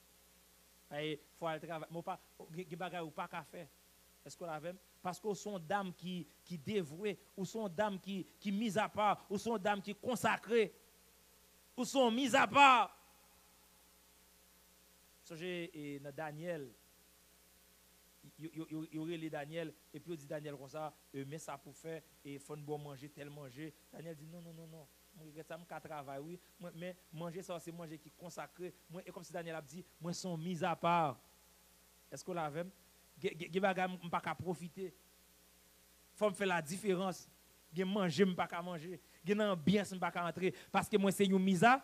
Ay, fò al travay. Men w pa, gen, gen bagay ou pa ka fè. Èske w la avè m? Paske w se yon dam ki, ki devwe, ou se yon dam ki, ki mizapa, ou se yon dam ki konsakre, ou se yon mizapa. Sonje, e, nan Danyèl, yo, yo, yo, yo rele Danyèl, epi yo di Danyèl konsa, e, men sa pou fè, e fò n ba w manje, tèl manje. Danyèl di, non, non, non, non. M regrèt sa, m ka travay, wi. Mwen, men manje sa yo se manje ki konsakre. Mwen, e kòmsi Danyèl ap di, mwen se yon mizapa. Èske w la avè m? Gen, gen, gen bagay m, m pa ka pwofite. Fò m fè ladiferans. Gen manje m pa ka manje. Gen nan anbyans m pa ka antre. Paske mwen se yon miza,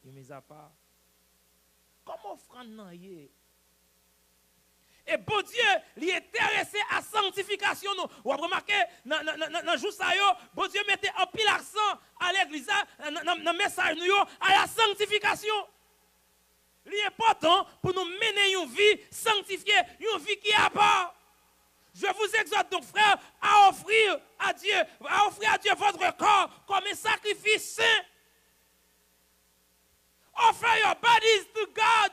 yon mizapa. Kòman ofrann nan ye? E Bondye, li enterese a sanktifikasyon nou. W ap remake, nan, nan, nan, nan, nan jou sa yo, Bondye mete anpil aksan a legliz la, nan, nan, nan mesaj nou yo, a la sanktifikasyon. Li enpòtan pou nou mennen yon vi sanktifye, yon vi ki apa. Je vous exhorte donc, frères, à offrir à Dieu, à offrir à Dieu votre corps comme un sacrifice saint. Offer your bodies to God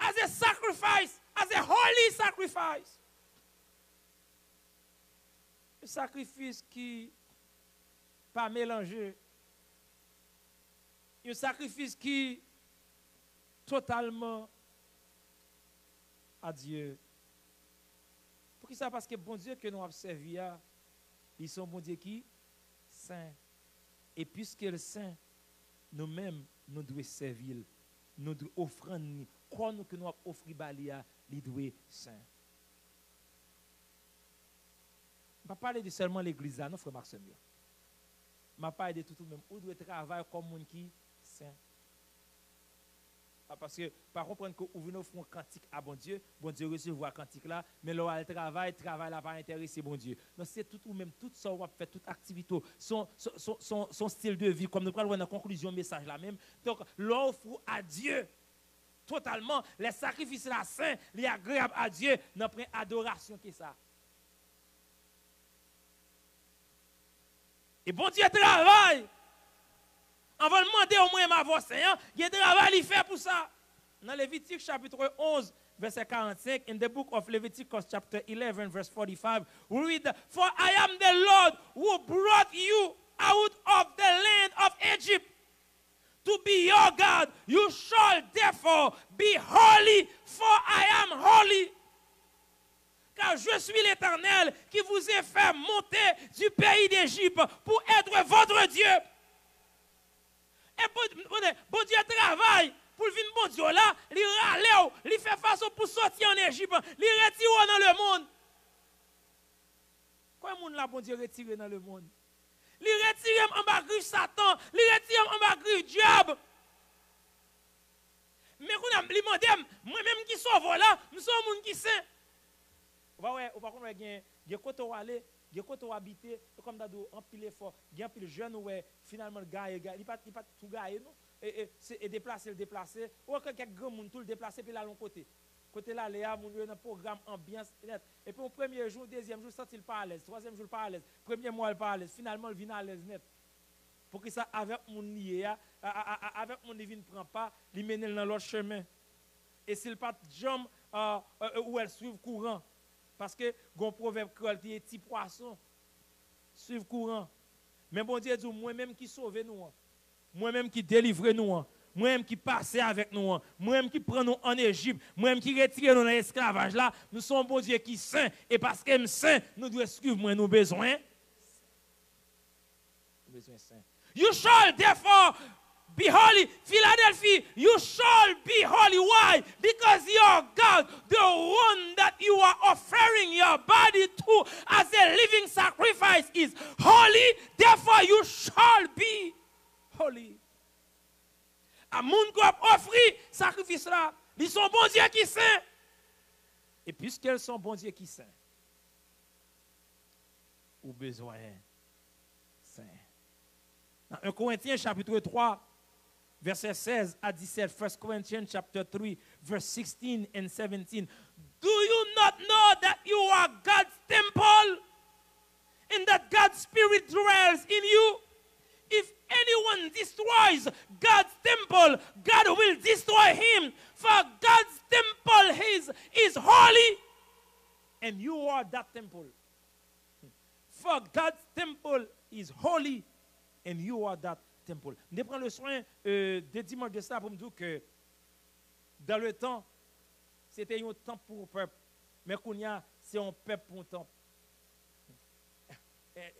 as a sacrifice, as a holy sacrifice. Yon sakrifis ki pa melanje. Yon sakrifis ki totalman a Dye. Poukisa? Paske Bondye ke nou ap sèvi a, li se yon Bondye ki sen. E piske l sen, nou menm, nou dwe sèvi l. Nou dwe ofrann li. Kò nou ke nou ap ofri ba li a, li dwe sen. M pa pale de sèlman legliz la, non, frè m ak sè m yo. M ap pale de tout ou menm. Ou dwe travay kòm moun ki sen. A, paske, pa konprann ke ou vin ofri yon kantik a Bondye, Bondye resevwa kantik la, men lè w al travay, travay la pa enterese Bondye. Non, se tout ou menm, tout sa w ap fè, tout aktivite w, se yon, se, se, se, se yon stil de vi, kòm nou pral wè nan konklizyon mesaj la menm. Donk, lè w ofri w a Dye totalman, lè sakrifis la sen, li agreyab a Dye, nan plen adorasyon ke sa. E Bondye travay. Anvan l mande w mwen m avè w sen an, gen travay li fè pou sa. Nan Levitik chapit onz, vèsè karannsenk, in the book of Leviticus chapter eleven, verse forty-five, we read, "For I am the Lord who brought you out of the land of Egypt to be your God. You shall therefore be holy, for I am holy. Car je suis l'Éternel qui vous ai fait monter du pays d'Égypte pour être votre Dieu. E Bon-, Bondye travay pou l vin Bondye w la, li rale w, li fè fason pou w soti ann Ejip, li retire w nan lemonn. Konbyen moun la Bondye retire nan lemonn? Li retire m anba grif Satan, li retire m anba grif dyab. Men kounye a, li mande m, mwen menm ki sove w la, m se yon moun ki sen. Ou pa wè, ou pa konn wè gen, gen kote w ale, gen kote w abite, e kòm m ta di w, anpil efò, gen anpil jèn ou wè, finalman l gaye, gaye, li pa t, li pa t tou gaye non. E, e, se, e deplase l deplase, ou wè kèk granmoun tou l deplase epi l al yon kote. Kote l ale a, moun yo nan pwogram, anbyans, nèt. Epi yon premye jou, dezyèm jou, l santi l pa alèz, twazyèm jou, l pa alèz, premye mwa, l pa alèz, finalman, l vin alèz nèt. Poukisa avèk moun li ye a, a, a, a, avèk moun li vin pran pa, li mennen l nan lòt chemen. E si l pa t janm, a, a, ou wè l swiv kouran. Paske gen yon pwovèb kreyòl ki di ti pwason swiv kouran. Men Bondye di w, mwen menm ki sove nou an, mwen menm ki delivre nou an, mwen menm ki pase avèk nou an, mwen menm ki pran nou ann Ejip, mwen menm ki retire nou nan esklavaj la, nou se yon Bondye ki sen, e paske m sen, nou dwe swiv mwen, nou bezwen, nou bezwen sen. You shall therefore be holy. Philadelphia, you shall be holy. Why? Because your God, the one that you are offering your body to as a living sacrifice, is holy. Therefore, you shall be holy. A moun k w ap ofri sakrifis la, li se yon Bondye ki sen. E piske l se yon Bondye ki sen, ou bezwen sen. Nan un Korentyen chapit twa, vèsè sèz a disèt, First Corinthians chapter three, verse sixteen and seventeen. Do you not know that you are God's temple and that God's Spirit dwells in you? If anyone destroys God's temple, God will destroy him. For God's temple is, is holy, and you are that temple. For God's temple is holy, and you are that temple. M te pran leswen, euh, de dimanch de sa pou m di w ke dans le temps, se te yon tanp pou yon pèp. Men kounye a, se yon pèp pou yon tanp.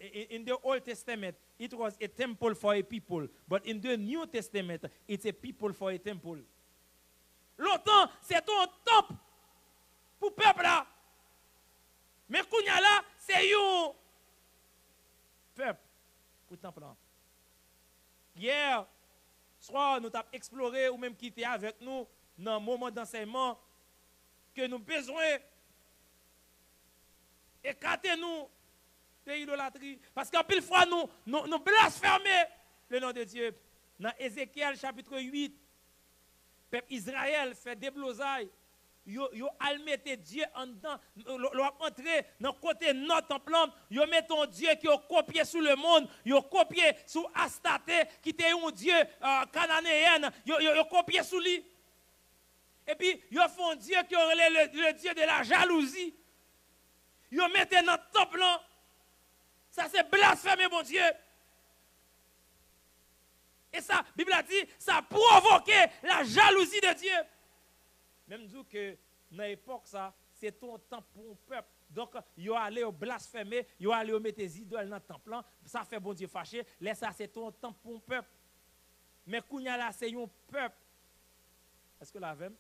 In, in the Old Testament, it was a temple for a people, but in the New Testament, it's a people for a temple. Lontan, se te yon tanp pou pèp la. Men kounye a la, se yon pèp pou tanp lan. Yè swa, nou t ap eksplore, ou menm ki te avèk nou nan moman dansèyman, ke nou bezwen ekate nou de idolatri. Paske anpil fwa, nou, nou, nou blasfeme le non de Dye. Nan Ezekyèl chapit uit, pèp Izrayèl fè deblozay. Yo, yo al mete Dye anndan. Lè, lè w ap antre nan kote nò tanp lan, yo mete yon dye ke yo kopye sou lemonn, yo kopye sou Astate, ki te yon dye, euh, kananeyèn. Yo, yo, yo kopye sou li. Epi, yo fè yon dye ke yo rele le, le Dieu de la jalousie. Yo mete nan tanp lan. Sa se blasfeme Bondye. E sa, Bib la di, sa pwovoke la jalouzi de Dye. Men m di w ke nan epòk sa, se te yon tanp pou yon pèp. Donk, yo ale, yo blasfeme, yo ale, yo mete zidòl nan tanp lan. Sa fè Bondye fache. Lè sa, se te yon tanp pou yon pèp. Men kounye a la, se yon pèp. Èske w la avè m?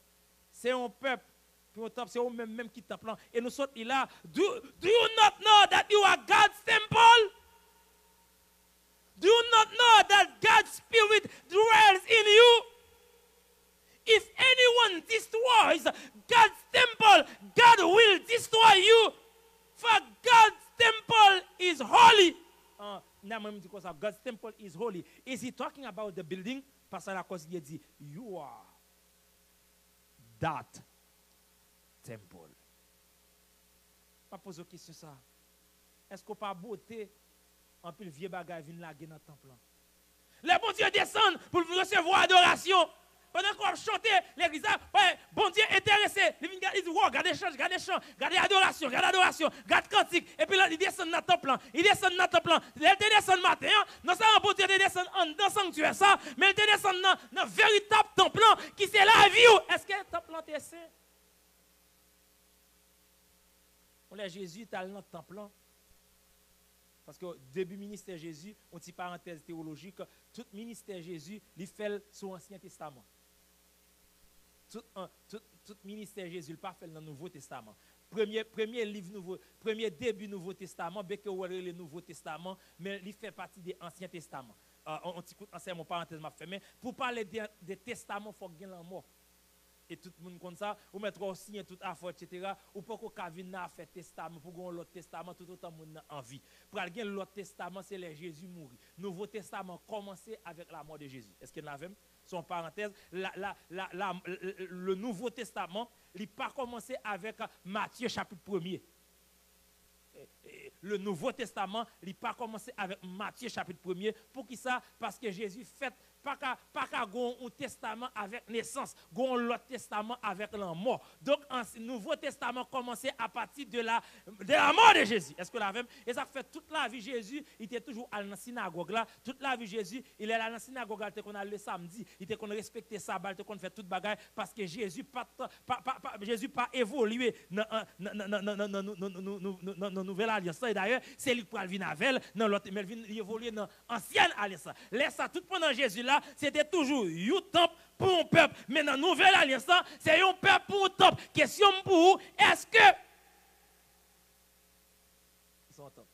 Se yon pèp pou yon tanp, se ou menm menm ki tanp lan. E nou sot li la. Do, do you not know that you are God's temple? Do you not know that God's Spirit dwells in you? If anyone destroys God's temple, God will destroy you. For God's temple is holy. Ah, nan mwen, m di konsa, God's temple is holy. Is he talking about the building? Pastè Lacoste li di, you are that temple. M ap poze w kesyon sa. Èske w pa bote anpil vye bagay vin lage nan tanp lan? Lè Bondye desann pou l vin resevwa adorasyon, pandan ke w ap chante legliz la, wè, Bondye enterese, li vin gade, li di, wow, gade chan, gade chan, gade adorasyon, gade adorasyon, gade kantik, epi la, li desann nan tanp lan, li desann nan tanp lan. Lè l te desann maten an, non sèlman Bondye te desann anndan sanktyè sa, men l te desann nan, nan veritab tanp lan, ki se lavi w. Èske tanp lan te sen? Yon lè Jezi t al nan tanp lan, Paske debi ministè Jezi, yon ti parantèz tewolojik, tout ministè Jezi, li fè l sou Ansyen Testaman. Tout, an- tout, tout ministè Jezi, li pa fè l nan Nouvo Testaman. Premye, premye liv Nouvo, premye debi Nouvo Testaman, byenke w wè l rele Nouvo Testaman, men li fè pati de Ansyen Testaman. Ah, on, on ti kout ansèyman, parantèz m ap fèmen. Pou pale de, de testaman, fòk gen lanmò. E tout moun konn sa, ou mèt wè w siyen tout afè, etsetera. Ou poko ka vin nan afè testaman, pou gen yon lòt testaman, toutotan moun nan an vi. Pral gen lòt testaman, se lè Jezi mouri. Nouvo Testaman kòmanse avèk lamò de Jezi. Èske n avè m? Se yon parantèz. La, la, la, la, le, le Nouvo Testaman, li pa kòmanse avèk Matye chapit premye. E, e, le Nouvo Testaman, li pa kòmanse avèk Matye chapit premye. Poukisa? Paske Jezi fèt, pa ka, pa ka gon yon testaman avèk nesans, gon yon lòt testaman avèk lanmò. Donk, an, Nouvo Testaman kòmanse apati de la, de la mò de Jezi. Èske w la avè m? E sa k fè tout lavi Jezi, li te toujou al nan sinagòg la. Tout lavi Jezi, li lè l al nan sinagòg la, li te konn al le samdi. Li te konn respekte saba, li te konn fè tout bagay, paske Jezi pa t, pa, pa, pa, Jezi pa evolye nan, nan, nan nouvèl alyans lan. E dayè, se li k pral vin avè l nan lòt, men l vin, li evolye nan ansyèn alyans lan. Lè sa, tout pandan Jezi la, se te toujou yon tanp pou yon pèp. Men nan nouvèl alyans lan, se yon pèp pou yon tanp. Kesyon m pou ou, èske se yon tanp?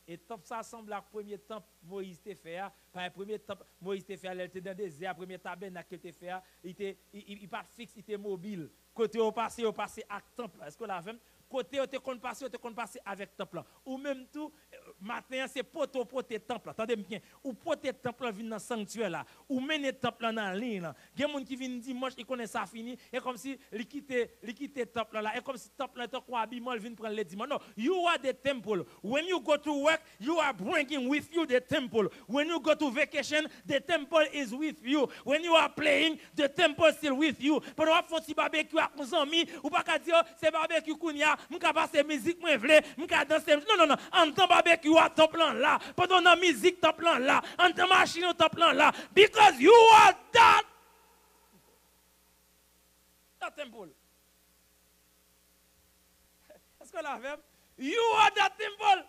E tanp sa sanble ak premye tanp Moyiz te fè a. Paske premye tanp Moyiz te fè a, lè l te nan dezè a, premye tabènak ke l te fè a, li te, li, li, li pa t fiks, li te mobil. Kote yo pase, yo pase ak tanp lan. Èske w la avè m? Kote yo te konn pase, yo te konn pase avèk tanp lan. Ou menm tou, eh, maten an, se pote w pote tanp lan. Tande m byen. Ou pote tanp lan vin nan sanktyè la. Ou mennen tanp lan nan liy lan. Gen moun ki vin dimanch, li konnen sa fini. E kòmsi li kite, li kite tanp lan la. E kòmsi tanp lan tankou abiman, li vin pran l ledimanch. No, you are the temple. When you go to work, you are bringing with you the temple. When you go to vacation, the temple is with you. When you are playing, the temple still with you. Pandan w ap fè yon ti babekyou ak yon zanmi, ou pa ka di, "Oh, se babekyou kounye a, m ka pase mizik mwen vle, m ka danse." Non, non, non. Anndan babekyou a, tanp lan la. Pandan w nan mizik, tanp lan la. Anndan machin ou, tanp lan la. Because you are that, that temple. Èske w la avè m? You are that temple.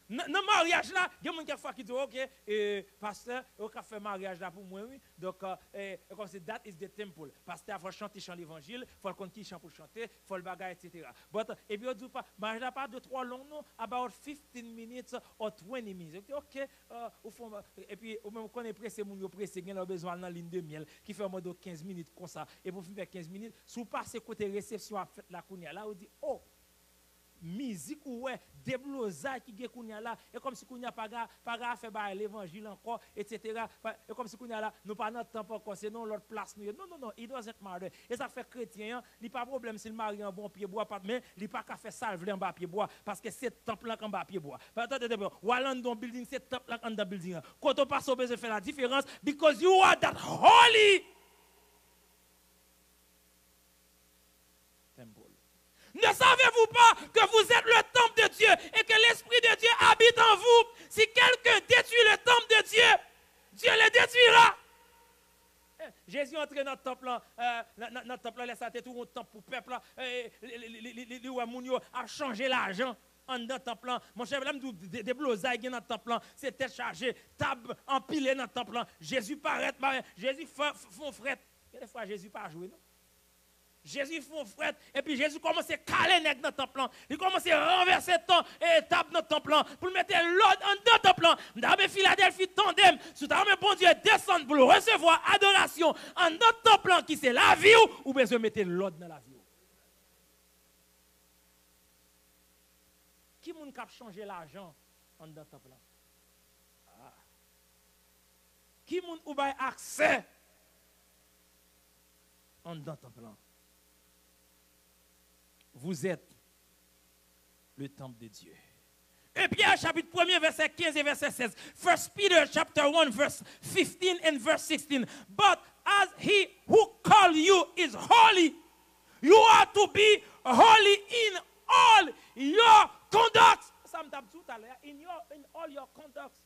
Nan, nan maryaj la, gen moun kèk fwa ki di, "Ok, eh, pastè, ou ka fè maryaj la pou mwen, wi." Donk, eh, eh, kòmsi that is the temple. Pastè a fò chante chan levanjil, fò l konn ki chan pou l chante, fò l bagay, etsetera. But, epi yo di w pa, maryaj la pa de twò long, non, about fifteen minutes or twenty minutes. Ok, ok, eh, ou fè yon, epi ou menm konnen prese, moun yo prese, gen lè w bezwen al nan lin de myèl, ki fè w mande w kenz minit konsa. Epi w fin fè kenz minit, si w pase kote resepsyon ap fèt la kounye a, la ou di, "Oh, mizik ou wè, deblozay ki gen kounye a la, e kòmsi kounye a pa gen, pa gen afè bay levanjil ankò, etsetera. Pa, e kòmsi kounye a la, nou pa nan tanp ankò, se nan yon lòt plas nou ye." Non, non, non, it doesn't matter. E sa k fè kretyen an, li pa pwoblèm si l marye anba yon pyebwa, pa, men li pa ka fè sa l vle anba pyebwa, paske se tanp lan k anba pyebwa. Pa, tande, tande, w al anndan yon building, se tanp lan k anndan building an. Kote w pase, w bezwen fè la diferans, because you are that holy temple. Ne savez-vous pas que vous êtes le temple de Dieu et que l'Esprit de Dieu habite en vous? Si quelqu'un détruit le temple de Dieu, Dieu le détruira. Eh, Jezi antre nan tanp lan, eh, nan, nan, nan tanp lan, lè sa te tou yon tanp pou pèp la. Eh, li, li wè moun yo ap chanje lajan anndan tanp lan. Monchè, lè m di w de-, deblozay gen nan tanp lan, se tèt chaje, tab anpile nan tanp lan. Jezi parèt, ba, Jezi fè, fè, fè yon frèt. Gen de fwa Jezi pa jwe, non. Jezi fè yon frèt, epi Jezi kòmanse kale nèg nan tanp lan. Li kòmanse ranvèse tan, e, tab nan tanp lan, pou l mete lòd anndan tanp lan. M ta renmen Filadèlfi tande m. Si w ta renmen Bondye desann pou l resevwa adorasyon anndan tanp lan ki se lavi w, ou bezwen mete lòd nan lavi w. Ki moun k ap chanje lajan anndan tanp lan? Ah. Ki moun ou bay aksè anndan tanp lan? Vous êtes le temple de Dieu. Un Pierre chapitre premier, verset quinze et verset seize. First Peter chapter one, verse fifteen and verse sixteen. But as he who called you is holy, you are to be holy in all your conduct. Sa m t ap di w talè a, in your, in all your conduct.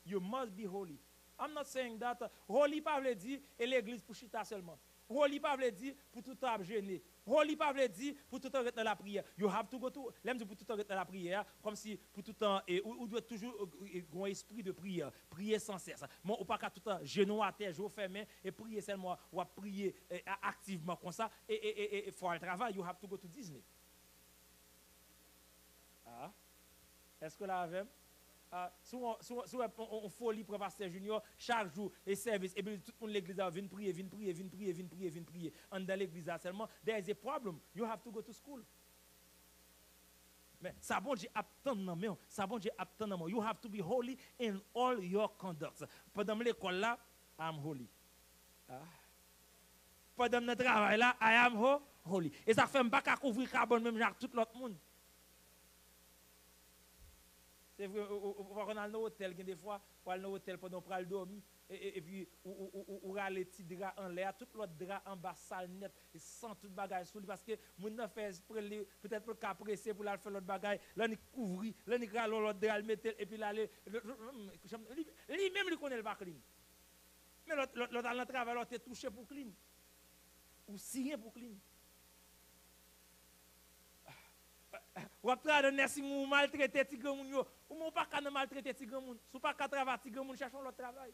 You must be holy. I'm not saying that, uh, holy pa vle di e legliz pou chita sèlman. Holy pa vle di pou toutan ap jene. Holy pa vle di pou toutan ret nan lapriyè. You have to go to, lè m di pou toutan ret nan lapriyè a, kòmsi pou toutan, e, ou, ou dwe toujou, e, e, gen yon espri de priyè, priye san sès. Men ou pa ka toutan jenou atè, je w fèmen, e priye sèlman, w ap priye, e, a-, aktivman konsa, e, e, e, e, e fò w al travay, you have to go to Disney. Ah. Èske w la avè m? Ah, si w, si w, si w wè on, on, on foli pran pastè Junior, chak jou, e sèvis, epi tout moun legliz la vin priye, vin priye, vin priye, vin priye, vin priye. Anndan legliz la sèlman, there is a problem. You have to go to school. Men, sa Bondye ap tann nan men w, sa Bondye ap tann nan men w. You have to be holy in all your conduct. Pandan m lekòl la, I'm holy. Ah. Pandan m nan travay la, I am ho-, holy. E sa k fè m pa ka kouvri kabann menm jan ak tout lòt moun. Se vre, ou, ou, ou pa konn al nan otèl, gen defwa, ou al nan otèl pandan w pral dòmi, e, e, epi ou, ou, ou, ou, ou rale ti dra anlè a, tout lòt dra anba sal nèt, e san tout bagay sou li, paske moun nan fè espre, li, petèt pou l ka prese, pou l al fè lòt bagay, l annik kouvri, l annik rale yon lòt dra, l mete l, epi l ale, li, li menm li konnen l pa clean. Men lòt, lòt, lòt al nan travay, lòt te touche pou clean. Ou siyen pou clean. W ap travay nan nursing home, ou maltrete ti granmoun yo. Ou, ou pa ka nan maltrete ti granmoun. Si w pa ka travay ti granmoun, chèche yon lòt travay.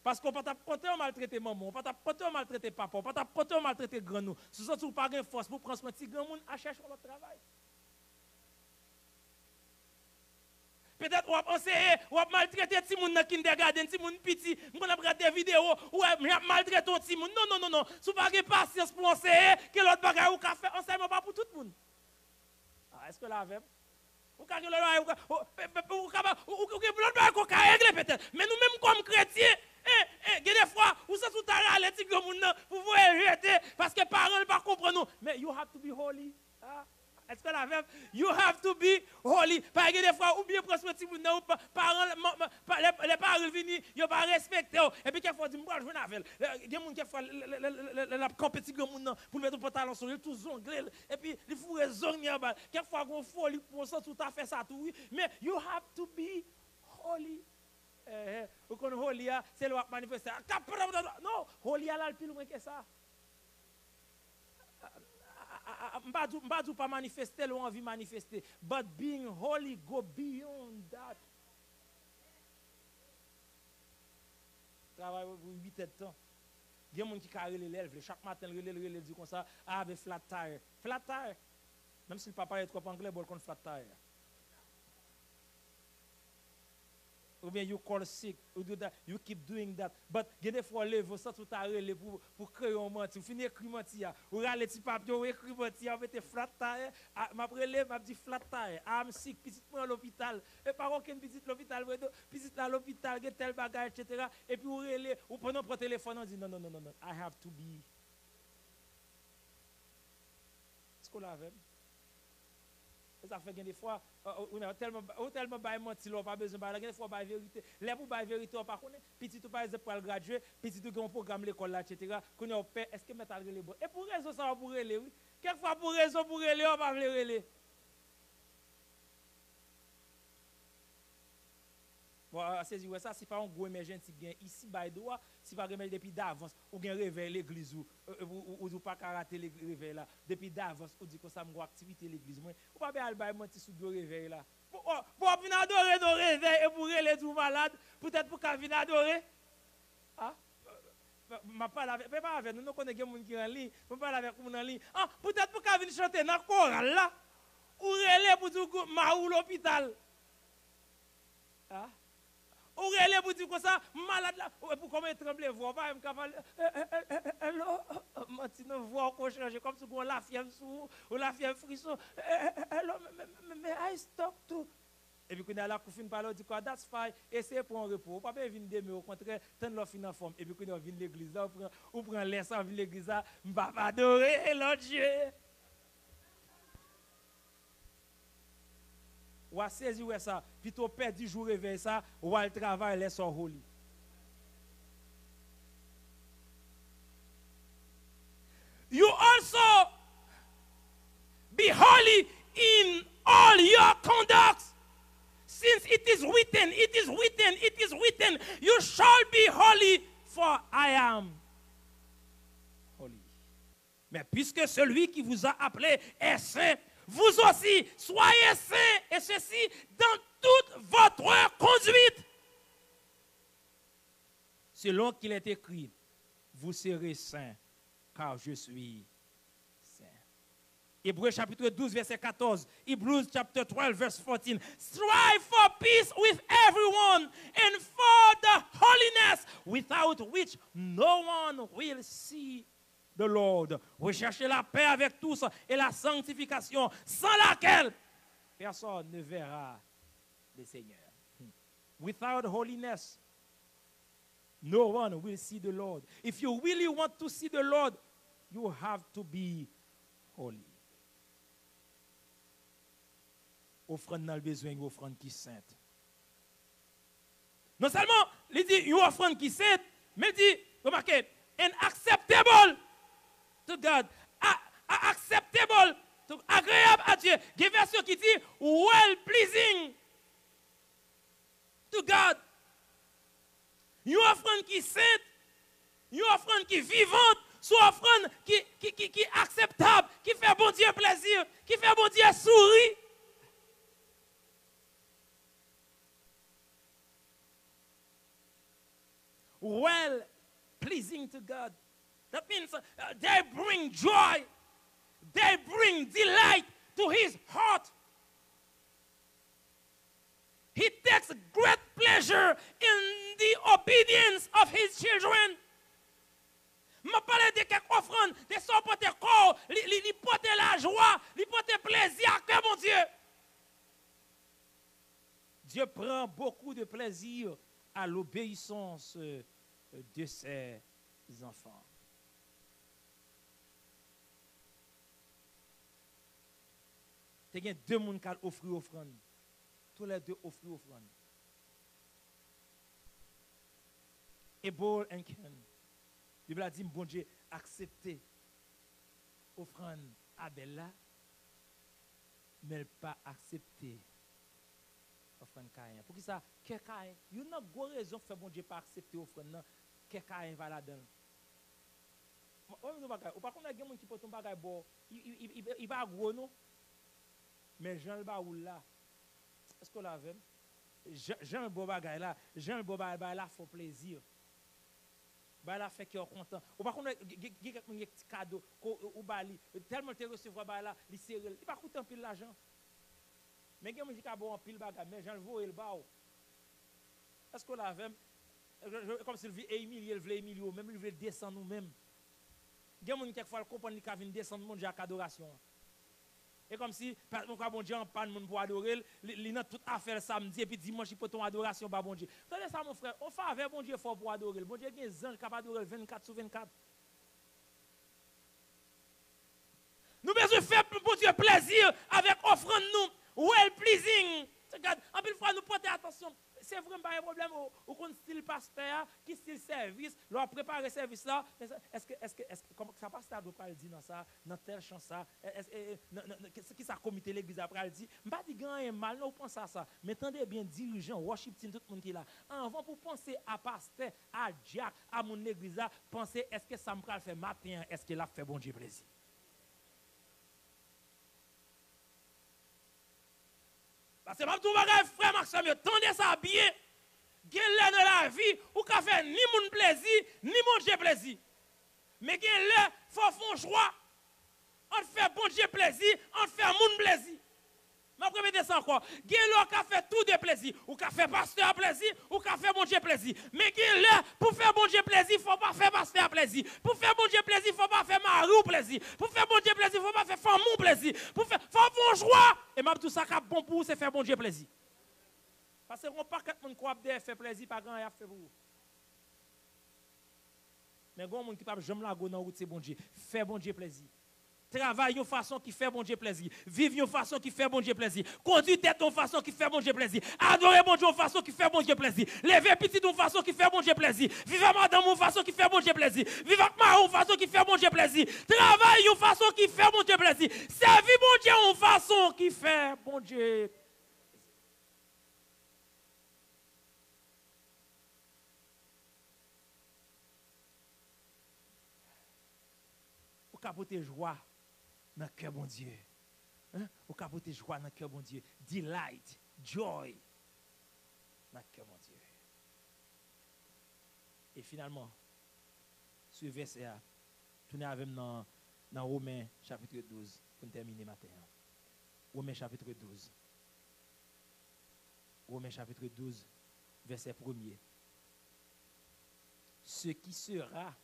Paske w pa t ap kontan yo maltrete manman w, w pa t ap kontan yo maltrete papa w, w pa t ap kontan yo maltrete grann ou. Si w santi w pa gen fòs pou w pran swen ti granmoun, al chèche yon lòt travay. Petèt w ap anseye, w ap maltrete timoun nan kindergarten, timoun piti. M konn ap gade videyo, ou wè, y ap maltrete yon timoun. Non, non, non, non. Si w pa gen pasyans pou anseye, gen lòt bagay ou ka fè. Ansèyman pa pou tout moun. Ah, èske w la avè m? Ou ka gen lòt bagay, ou ka, ou, pe-, pe-, ou ka, ou, ou, ou gen lòt bagay ke w ka regle petèt. Men nou menm kòm kretyen, eh, eh, gen defwa, ou santi w ta rale ti granmoun nan pou voye l jete, paske paran l pa konprann ou. Men you have to be holy. Ah, èske w la avè m? You have to be holy. Pa gen defwa, ou byen pran swen timoun nan, ou pa, paran, ma, ma, pa, lè, lè paran l vini, yo pa respekte w. Epi kèk fwa w di, "M pral jwenn avè l." Lè, gen moun kèk fwa, lè, lè, lè, lè, lè l ap kanpe ti granmoun nan, pou l mete yon pantalon sou li, l tou zongle l. Epi li foure zong li anba l. Kèk fwa, gon foli pou w santi w ta fè sa tou, wi. Men, you have to be holy. Eh, eh, ou konn holy a, se lè w ap manifeste. A, kap, non, holy a l al pi lwen ke sa. A, a, a, a, m pa di w, m pa di w pa manifeste lè w anvi manifeste. But being holy go beyond that. Travay pou uit èdtan. Gen moun ki ka rele lè l vle. Chak maten, l rele, l rele, l di konsa, "I have a flat tire." Flat tire. Menm si l pa pale twòp anglè, bon, l konn flat tire. Oubyen you call sick, you do that, you keep doing that. But gen defwa w leve, w santi w ta rele pou, pou kreye yon manti. Ou fin ekri manti a. Ou rale ti papye, ou ekri manti a, ou mete flat tire. A, m ap rele, m ap di flat tire. I'm sick, pitit mwen an lopital. E pa okenn pitit lopital vre, non. Pitit la lopital, gen tèl bagay, etsetera. Epi ou rele, ou pandan w pran telefòn an, di, "Non, non, non, non, non. I have to be." Èske w la avè m? E sa fè gen defwa, ou, ou, ou tèlman, ou tèlman bay manti lè w pa bezwen bay la, gen defwa w bay verite. Lè pou w bay verite, w pa konnen. Pitit ou, pa egzanp, pral gradye, pitit ou gen yon pwogram lekòl la, etsetera. Kounye a w pè, èske mèt al rele bon? E pou rezon sa a pou rele, wi. Kèk fwa pou rezon pou rele, w pa vle rele. Bon, a, sezi wè sa, si pa yon gwo emèjènsi gen isi, bay do a, si pa gen emèjènsi depi davans, ou gen revèy legliz ou, e, e, ou, ou, ou di w pa ka rate legi-, revèy la. Depi davans, ou di konsa, "M gon aktivite legliz mwen." Ou pa bezwen al bay manti sou do revèy la. Bon, w, bon, w ap vin adore nan revèy epi w rele di w malad, poutèt pou ka vin adore. A? M, m ap pale avèk, pe pa avèk nou, nou konnen gen moun ki anliy, m ap pale avèk moun anliy. A, poutèt pou ka vin chante nan koral la, ou rele pou di w mari w lopital. A? Ou rele pou di konsa, "M malad la." Ou, epi w kòmanse tranble vwa, w pa menm ka pale. E, e, e, e, e, hello? Manti nan vwa w ko chanje, kòmsi w gen yon lafyèv sou ou, yon lafyèv frison. E, e, e, hello, may, may, may, may I talk to? Epi kounye a la, kou fin pale, w di, "Kwa, that's fine." Eseye pran yon repo. Ou pa bezwen vin demen, okontrè, tann lè w fin anfòm. Epi kounye a, w vin legliz la, ou pran, ou pran lè sa, w vin legliz la, "M p ap adore lòt dye." W a sezi wè sa. Pito w pèdi jou revèy sa, w al travay lè sa w holy. You also be holy in all your conduct, since it is written, it is written, it is written, "You shall be holy, for I am." Mais puisque celui qui vous a appelé est saint, vous aussi, soyez saints, et ceci dans toute votre conduite. Selon qu'il est écrit, vous serez saints, car je suis saint. Hébreux chapitre douze, verset quatorze. Hebrews chapter twelve, verse fourteen. Strive for peace with everyone and for the holiness, without which no one will see the Lord. Recherchez la paix avec tous et la sanctification, sans laquelle personne ne verra le Seigneur. Without holiness, no one will see the Lord. If you really want to see the Lord, you have to be holy. Ofrann nan bezwen yon ofrann ki sent. Non sèlman li di yon ofrann ki sent, men li di, remake, and acceptable to God. A, a, acceptable to, agreyab a Dye. Gen vèsyon ki di well pleasing to God. Yon ofrann ki sent, yon ofrann ki vivant, se yon ofrann ki, ki, ki, ki akseptab, ki fè Bondye plezi, ki fè Bondye souri. Well pleasing to God. That means uh, they bring joy, they bring delight to his heart. He takes great pleasure in the obedience of his children. M ap pale de kèk ofrann, de sa w pote kò w, li, li, li pote lajwa, li pote plezi a kè Bondye. Dieu prend beaucoup de plaisir à l'obéissance de ses enfants. Te gen de moun k al ofri ofrann. Toulède ofri ofrann. Abel and Cain. Bib la di Bondye aksepte ofrann Abèl la, men l pa aksepte ofrann Kayen an. Poukisa? Kè Kayen, youn nan gwo rezon k fè Bondye pa aksepte ofrann nan, kè Kayen pa ladan l. Mwen, mwen di w bagay, ou pa konnen gen moun ki pote yon bagay ba w, li, li, li, li, li pa gwo non. Men jan l ba ou l la, èske w la avè m? Jan, jan l ba w bagay la, jan l ba w bagay, bagay la fè w plezi. Bagay la fè kè w kontan. Ou pa konnen, gen, gen, gen kèk moun gen ti kado, ke w, ou ba li, tèlman l te resevwa bagay la, li sere l. Li pa koute anpil lajan. Men gen moun ki ka ba w anpil bagay, men jan l voye l ba w. Èske w la avè m? E kòmsi l vle imilye, l vle imilye w menm, li vle desann ou menm. Gen moun kèkfwa l konprann li ka vin desann Bondye ak adorasyon an. E kòmsi, pa, mwen kwè Bondye anpàn moun pou adore l, li, li nan tout afè l samdi, epi dimanch li pote yon adorasyon ba Bondye. Tande sa, mon frè, yon favè Bondye fè w pou w adore l. Bondye gen zanj k ap adore l vennkat sou vennkat. Nou bezwen fè Bondye plezi avèk ofrann nou, well pleasing to God. Anpil fwa nou pote atansyon. Se vre, m pa gen pwoblèm, ou, ou konn stil pastè a, ki stil sèvis, lè w ap prepare sèvis la, men sa, èske, èske, èske, kòman sa pastè a dwe pral di nan sa, nan tèl chan sa, è, èske, è, è, nan, nan, nan, ki, ki sa komite legliz la pral di? M pa di gen anyen mal, non, ou panse a sa. Men tande byen, dirijan, worship team, tout moun ki la. Anvan pou w panse a pastè, a dyak, a moun legliz la, panse, èske sa m pral fè maten an, èske l ap fè Bondye plezi? Paske m ap di w yon bagay, frè m ak sè m yo, tande sa byen. Gen lè nan lavi, ou ka fè ni moun plezi, ni Bondye plezi. Men gen lè, fò w fè yon chwa ant fè Bondye plezi, ant fè moun plezi. M ap repete sa ankò. Gen lè w ka fè tou de plezi. Ou ka fè pastè a plezi, ou ka fè Bondye plezi. Men gen lè, pou fè Bondye plezi, fò w pa fè pastè a plezi. Pou fè Bondye plezi, fò w pa fè mari w plezi. Pou fè Bondye plezi, fò w pa fè fanmi w plezi. Pou fè, fò w fè yon chwa. E m ap di w sa k ap bon pou ou, se fè Bondye plezi. Paske gen yon pakèt moun ke w ap dèyè fè plezi, pa gen anyen y ap fè pou ou. Men gen yon moun ki p ap janm lage w nan wout, se Bondye. Fè Bondye plezi. Travay yon fason ki fè Bondye plezi. Viv yon fason ki fè Bondye plezi. Kondui tèt ou yon fason ki fè Bondye plezi. Adore Bondye yon fason ki fè Bondye plezi. Leve pitit ou yon fason ki fè Bondye plezi. Viv ak madanm ou yon fason ki fè Bondye plezi. Viv ak mari w yon fason ki fè Bondye plezi. Travay yon fason ki fè Bondye plezi. Sèvi Bondye yon fason ki fè Bondye plezi. Ou Ka pote jwa nan kè Bondye. Hein? Ou ka pote jwa nan kè Bondye. Delight, joy nan kè Bondye. E finalman, sou vèsè a, tounen avè m nan, nan Women chapit douz pou n tèmine maten an. Women chapit douz. Women chapit douz, vèsè premye. Ce qui sera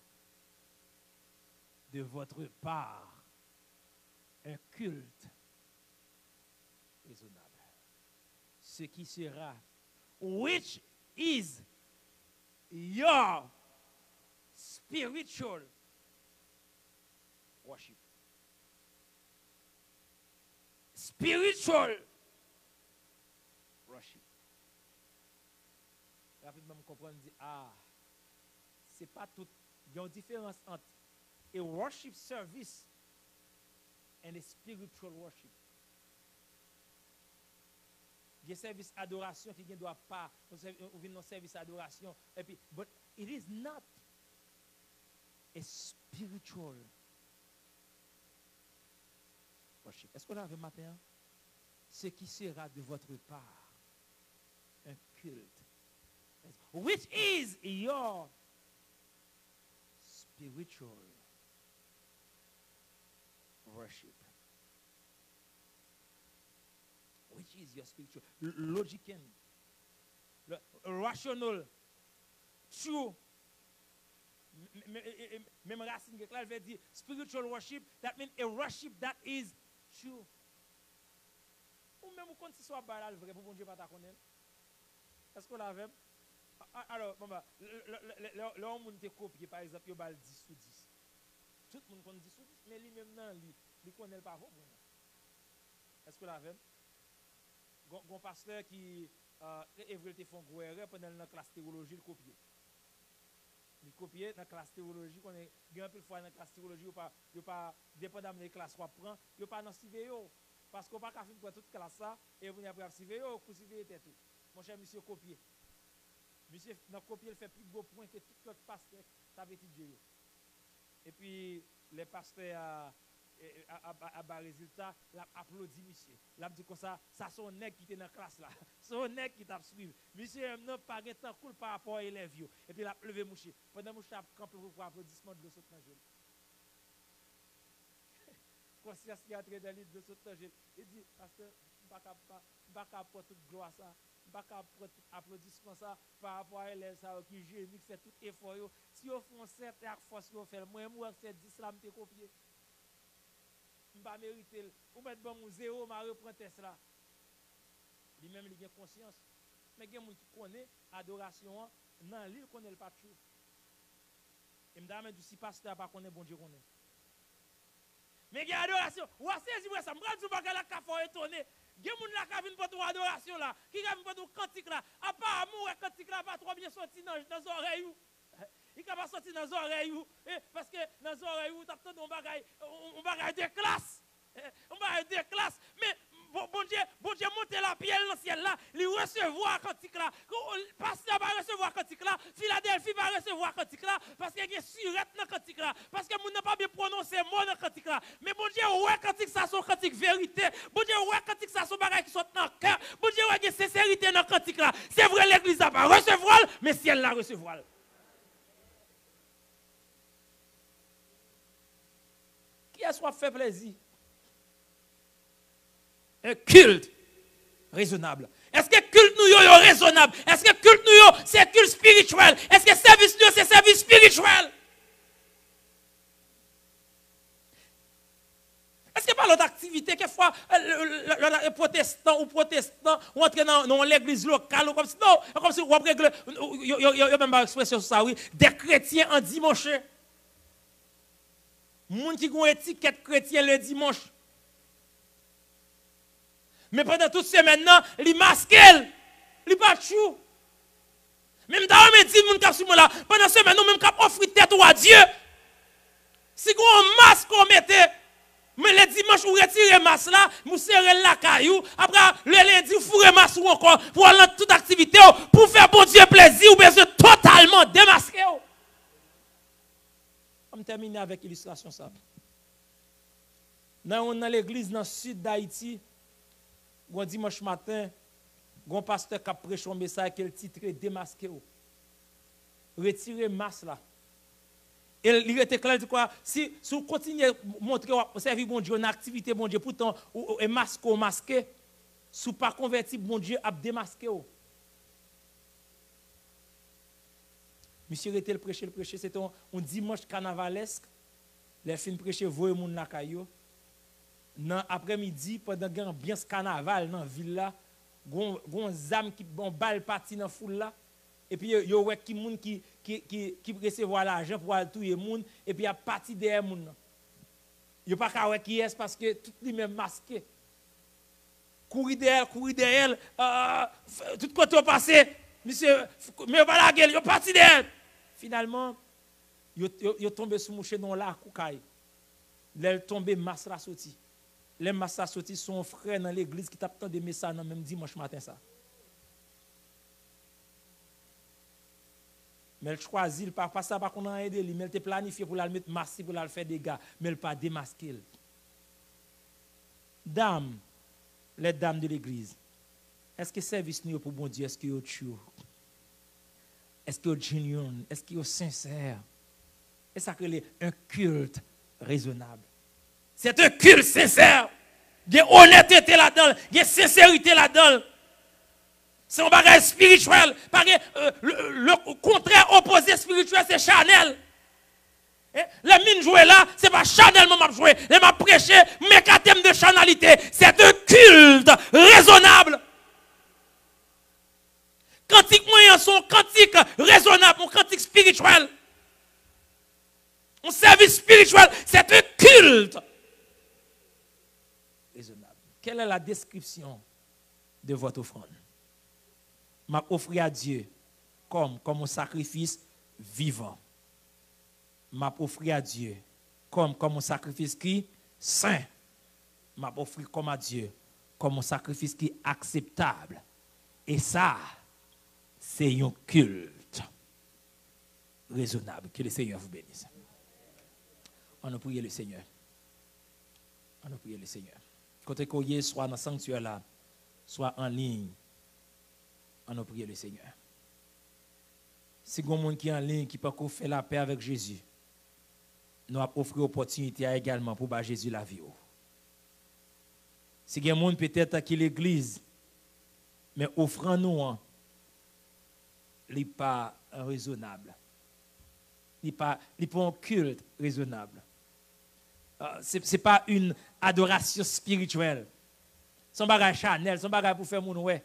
de votre part un culte raisonnable. Ce qui sera, which is your spiritual worship. Spiritual worship. Rapidman, m konprann, m di, ah, se pa tout. Gen yon diferans ant a worship service and a spiritual worship. Gen sèvis adorasyon ki gen dwa pa, ou sèvi, ou vin nan sèvis adorasyon, epi, but it is not a spiritual worship. Èske w la avè m maten an? Ce qui sera de votre part un culte, which is your spiritual worship. Which is your spiritual. L- logic and l- rational. True. M- m- m- e- e- e- Menm rasin grèk la, l vle di spiritual worship, that means a worship that is true. Ou menm ou konn si sa w ap bay la l vrè pou Bondye pa ta konnen l? Èske w la avè m? A- a- Alò, manman, lè- lè- lè- lè- lè- lè yon moun te kopye, pa egzanp, yo ba l dis sou dis. Tout moun konn dis sou dis, men li menm nan li, li konnen l pa vo pwen nan. Èske w la avè m? Gon, gon pastè ki, ah, e vre, l te fè yon gwo erè pandan l nan klas tewoloji, l kopye. Li kopye nan klas tewoloji, konnen gen anpil fwa nan klas tewoloji, yo pa, yo pa, depandaman de klas w ap pran, yo pa nan siveye w. Paske w pa ka fin pran tout klas la, e kounye apre y ap siveye w, kou siveye tèt ou. Monchè, misye kopye. Misye nan kopye, l fè pi gwo pwen ke tout lòt pastè k ap etidye yo. Epi, lè pastè a, e, e, a, a, a, a ba rezilta, l ap aplodi misye. L ap di konsa, sa se yon nèg ki te nan klas la. Se yon nèg ki t ap swiv. Misye menm nan pa gen tankou l pa rapò a elèv yo. Epi l ap leve mouche. Pandan mouche ap kanpe pou pran aplodisman, dlo sot nan je l. Konsyans ki antre nan li, dlo sot nan je l. Li di, pastè, m pa ka, m pa, m pa ka pran tout glwa sa. M pa ka pran tout aplodisman sa pa rapò a elèv sa yo ki jeni, ki fè tout efò yo. Si yo fè yon sèt, e ak fòs yo fè l. Mwen menm, ou wè, se dis la m te kopye. M pa merite l. Ou mèt ban m yon zewo, m a repran tès la. Li menm, li gen konsyans. Men gen moun ki konnen adorasyon an, nan li, l konnen l pa true. E m ta renmen di w, si pastè a pa konnen, Bondye konnen. Men gen adorasyon. W a sezi wè sa. M pral di w bagay la k ka fè w etone. Gen moun la ka vin pote w adorasyon la, ki ka vin pote w kantik la. Apa, mwen wè kantik la pa twò byen soti nan, nan zòrèy ou. Li ka pa soti nan zòrèy ou. E, paske nan zòrèy ou, ou t ap tande yon bagay, yon, yon bagay de klas. Eh, yon bagay de klas. Men, Bon- Bondye, Bondye monte lapyè l nan syèl la, li resevwa kantik la. Kou- Pastè a pa resevwa kantik la, Filadèlfi pa resevwa kantik la, paske gen sirèt nan kantik la, paske moun nan pa byen pwononse mo nan kantik la. Men Bondye wè kantik sa se yon kantik verite. Bondye wè kantik sa se yon bagay ki sot nan kè. Bondye wè gen senserite nan kantik la. Se vre, legliz la pa resevwa l, men syèl la resevwa l. Kiyès w ap fè plezi? Un culte raisonnable. Èske kilt nou yo, yo rezonab? Èske kilt nou yo, se kilt espirityèl? Èske sèvis nou yo, se sèvis espirityèl? Èske pa lòt aktivite, kèfwa, eh, lè, lè, lè, lè, pwotestan ou pwotestan, ou antre nan, nan yon legliz lokal, ou kòmsi, non, kòmsi w ap regle, yo, yo, yo, yo menm ba ekspresyon sa, wi, des chrétiens endimanchés. Moun ki gen yon etikèt kretyen lendi, dimanch. Men pandan tout semèn nan, li maske l. Li pa true. Men m ta renmen di moun k ap swiv mwen la, pandan semèn ou menm k ap ofri tèt ou a Dye, si gen yon mask ou mete, men le dimanch ou retire mask la, ou sere l lakay ou, apre le lendi ou foure mask ou ankò pou al nan tout aktivite w, pou fè Bondye plezi, ou bezwen totalman demaske w. An m tèmine avèk ilistrasyon sa. Nan yon nan legliz nan sid Dayiti, yon dimanch maten, yon pastè k ap preche yon mesaj ke l titre Demaske w. Retire mas la. E li rete klè, li di kwa, si, si w kontinye montre w ap sèvi Bondye, w nan aktivite Bondye, poutan ou, ou, e maske w maske, si w pa konvèti, Bondye ap demaske w. Misye rete l preche, l preche, se te yon, yon dimanch kanavalèsk. Lè l fin preche, voye moun lakay yo. Nan aprèmidi, pandan gen anbyans kanaval nan vil la, gon, gon zam ki, bon, bal pati nan foul la. Epi yo, yo wè ki moun ki, ki, ki, ki resevwa lajan pou al touye moun, epi y ap pati dèyè moun nan. Yo pa ka wè kiyès paske tout li menm maske. Kouri dèyè l, kouri dèyè l, ah, f-, tout kote yo pase, misye, f-, men yo pa lage l, yo pati dèyè l. Finalman, yo, yo, yo tonbe sou mouche nan yon lakou kay. Lè l tonbe, mas la soti. Lè mas la soti, se yon frè nan legliz ki t ap tande mesaj nan menm dimanch maten sa. Men l chwazi, l pa, pastè a pa konn anyen de li, men l te planifye pou l al met mas li, pou l al fè dega, men l pa demaske l. Dam, les dames de l'église, èske sèvis nou yo pou Bondye, èske yo true? Èske yo genuine? Èske yo sensè? E sa k rele un culte raisonnable. C'est un culte sincère. Gen onètete ladan l, gen senserite ladan l. Se yon bagay espirityèl. Pa gen, euh, le, le kontrè opoze espirityèl, se chanèl. Eh, lè m vin jwe la, se pa chanèlman m ap jwe. Lè m ap preche, m ekate m de chanalite. C'est un culte raisonnable. Kantik mwen an se yon kantik rezonab, yon kantik espirityèl. Yon sèvis espirityèl, c'est un culte raisonnable. Quelle est la description de votre offrande? M ap ofri a Dye kòm, kòm yon sakrifis vivan. M ap ofri a Dye kòm, kòm yon sakrifis ki sen. M ap ofri kòm a Dye kòm yon sakrifis ki akseptab. E sa, se yon kilt rezonab. Que le Seigneur vous bénisse. Ann nou priye le Seigneur. Ann nou priye le Seigneur. Kote ke w ye, swa nan sanktyè la, swa an liy, ann nou priye le Seigneur. Si gen moun ki an liy, ki poko fè lapè avèk Jezi, nou ap ofri opòtinite a egalman pou w ba Jezi lavi w. Si gen moun petèt ki legliz, men ofrann ou an, li pa rezonab. Li pa, li pa yon kilt rezonab. Ah, se, se pa yon adorasyon espirityèl. Se yon bagay chanèl, se yon bagay pou fè moun wè.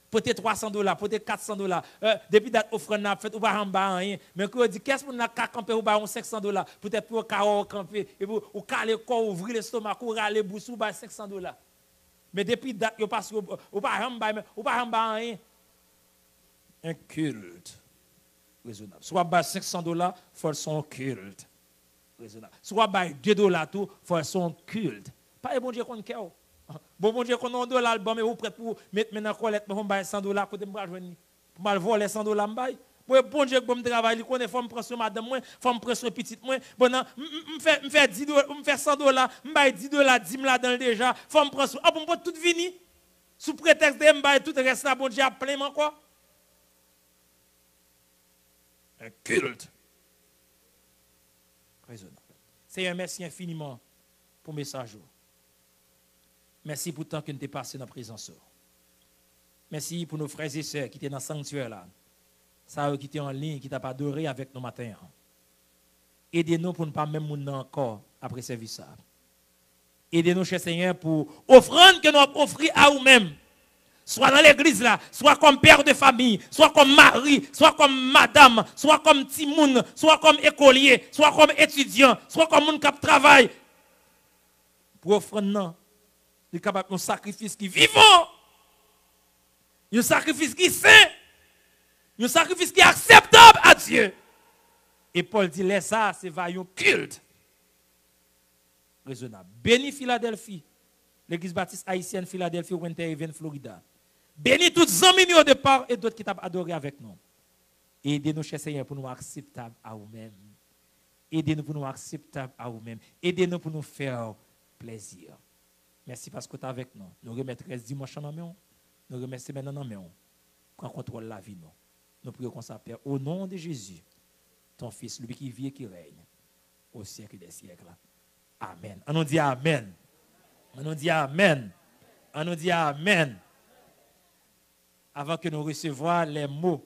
Pote twa san dola, pote kat san dola. Eh, depi dat ofrann nan ap fèt, ou pa janm bay anyen. Men kou yo di, kès moun nan ka kanpe pou bay yon senk san dola? Poutèt pou yo ka wè w kanpe. Epi ou kale kò w, ouvri lestomak ou, rale bous ou, bay senk san dola. Men depi dat yo pase, ou, ou pa janm bay, men ou pa janm bay anyen. Un culte raisonnable. Si w ap bay senk san dola, fò l se yon kilt rezonab. Si w ap bay de dola tou, fò l se yon kilt. Paske Bondye konn kè w. Bon, Bondye konn yon dola l ban m, e ou prèt pou w met men nan kòlèt mwen pou m bay san dola, kote m pral jwenn li? Pou m al vòlè san dola m bay? Bon, e Bondye k ban m travay, li konnen fò m pran swen madanm mwen, fò m pran swen pitit mwen. Bon, nan, m, m, m fè, m fè dis dola, m fè san dola, m bay dis dola dim ladan l deja, fò m pran swen. Ah, pou m pot tout vini? Sou pretèks de m bay tout rès la, Bondye ap plen m ankò? Un culte raisonnable. Seyè, mèsi enfiniman pou mesaj ou. Mèsi pou tan ke n te pase nan prezans ou. Mèsi pou nou frè e sè ki te nan sanktyè la. Sa yo ki te an liy, ki t ap adore avèk nou maten an. Ede nou pou n pa menm moun nan ankò apre sèvis sa. Ede nou, chè Senyè, pou ofrann ke nou ap ofri a ou menm, swa nan legliz la, swa kòm pè de famiy, swa kòm mari, swa kòm madanm, swa kòm timoun, swa kòm ekolye, swa kòm etidyan, swa kòm moun k ap travay, pou ofrann nan, li kapab yon sakrifis ki vivan, yon sakrifis ki sen, yon sakrifis ki akseptab a Dye. E Pòl di, lè sa a, se va yon kilt rezonab. Beni Filadèlfi, Legliz Batis Ayisyèn Filadèlfi, Winter Haven, Florida. Beni tout zanmi nou yo de part et d'autre ki t ap adore avèk nou. Ede nou, chè Senyè, pou nou akseptab a ou menm. Ede nou pou nou akseptab a ou menm. Ede nou pou nou fè w plaisir. Mèsi paske w t avèk nou. Nou remèt rès dimanch lan nan men w. Nou remèt semèn nan nan men w. Pran kontwòl lavi nou. Nou priye konsa, Pè, au nom de Jésus, ton Fils, lui qui vit et qui règne au siècle des siècles. Amen. Ann nou di amen. Ann nou di amen. Ann nou di amen. Avan ke nou resevwa les mots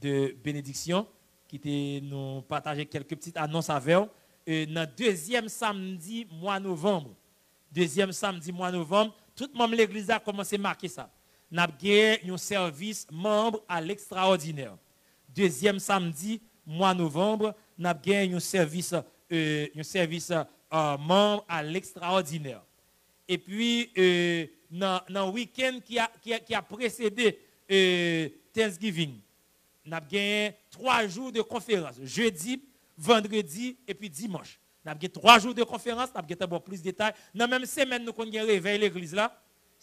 de bénédiction, kite nou pataje kèlke ti anons avè w. E, nan dezyèm samdi mwa novanm, dezyèm samdi mwa novanm, tout manm legliz la kòmanse make sa. N ap gen yon sèvis manm à l'extraordinaire. Dezyèm samdi mwa novanm, n ap gen yon sèvis, e, yon sèvis, e, manm à l'extraordinaire. Epi, e, nan, nan wikenn ki a, ki a, ki a presede, e, Thanksgiving, n ap genyen twa jou de konferans, jedi, vandredi, epi dimanch. N ap gen twa jou de konferans, n ap gentan ba w plis detay. Nan menm semèn, nou konn gen revèy legliz la,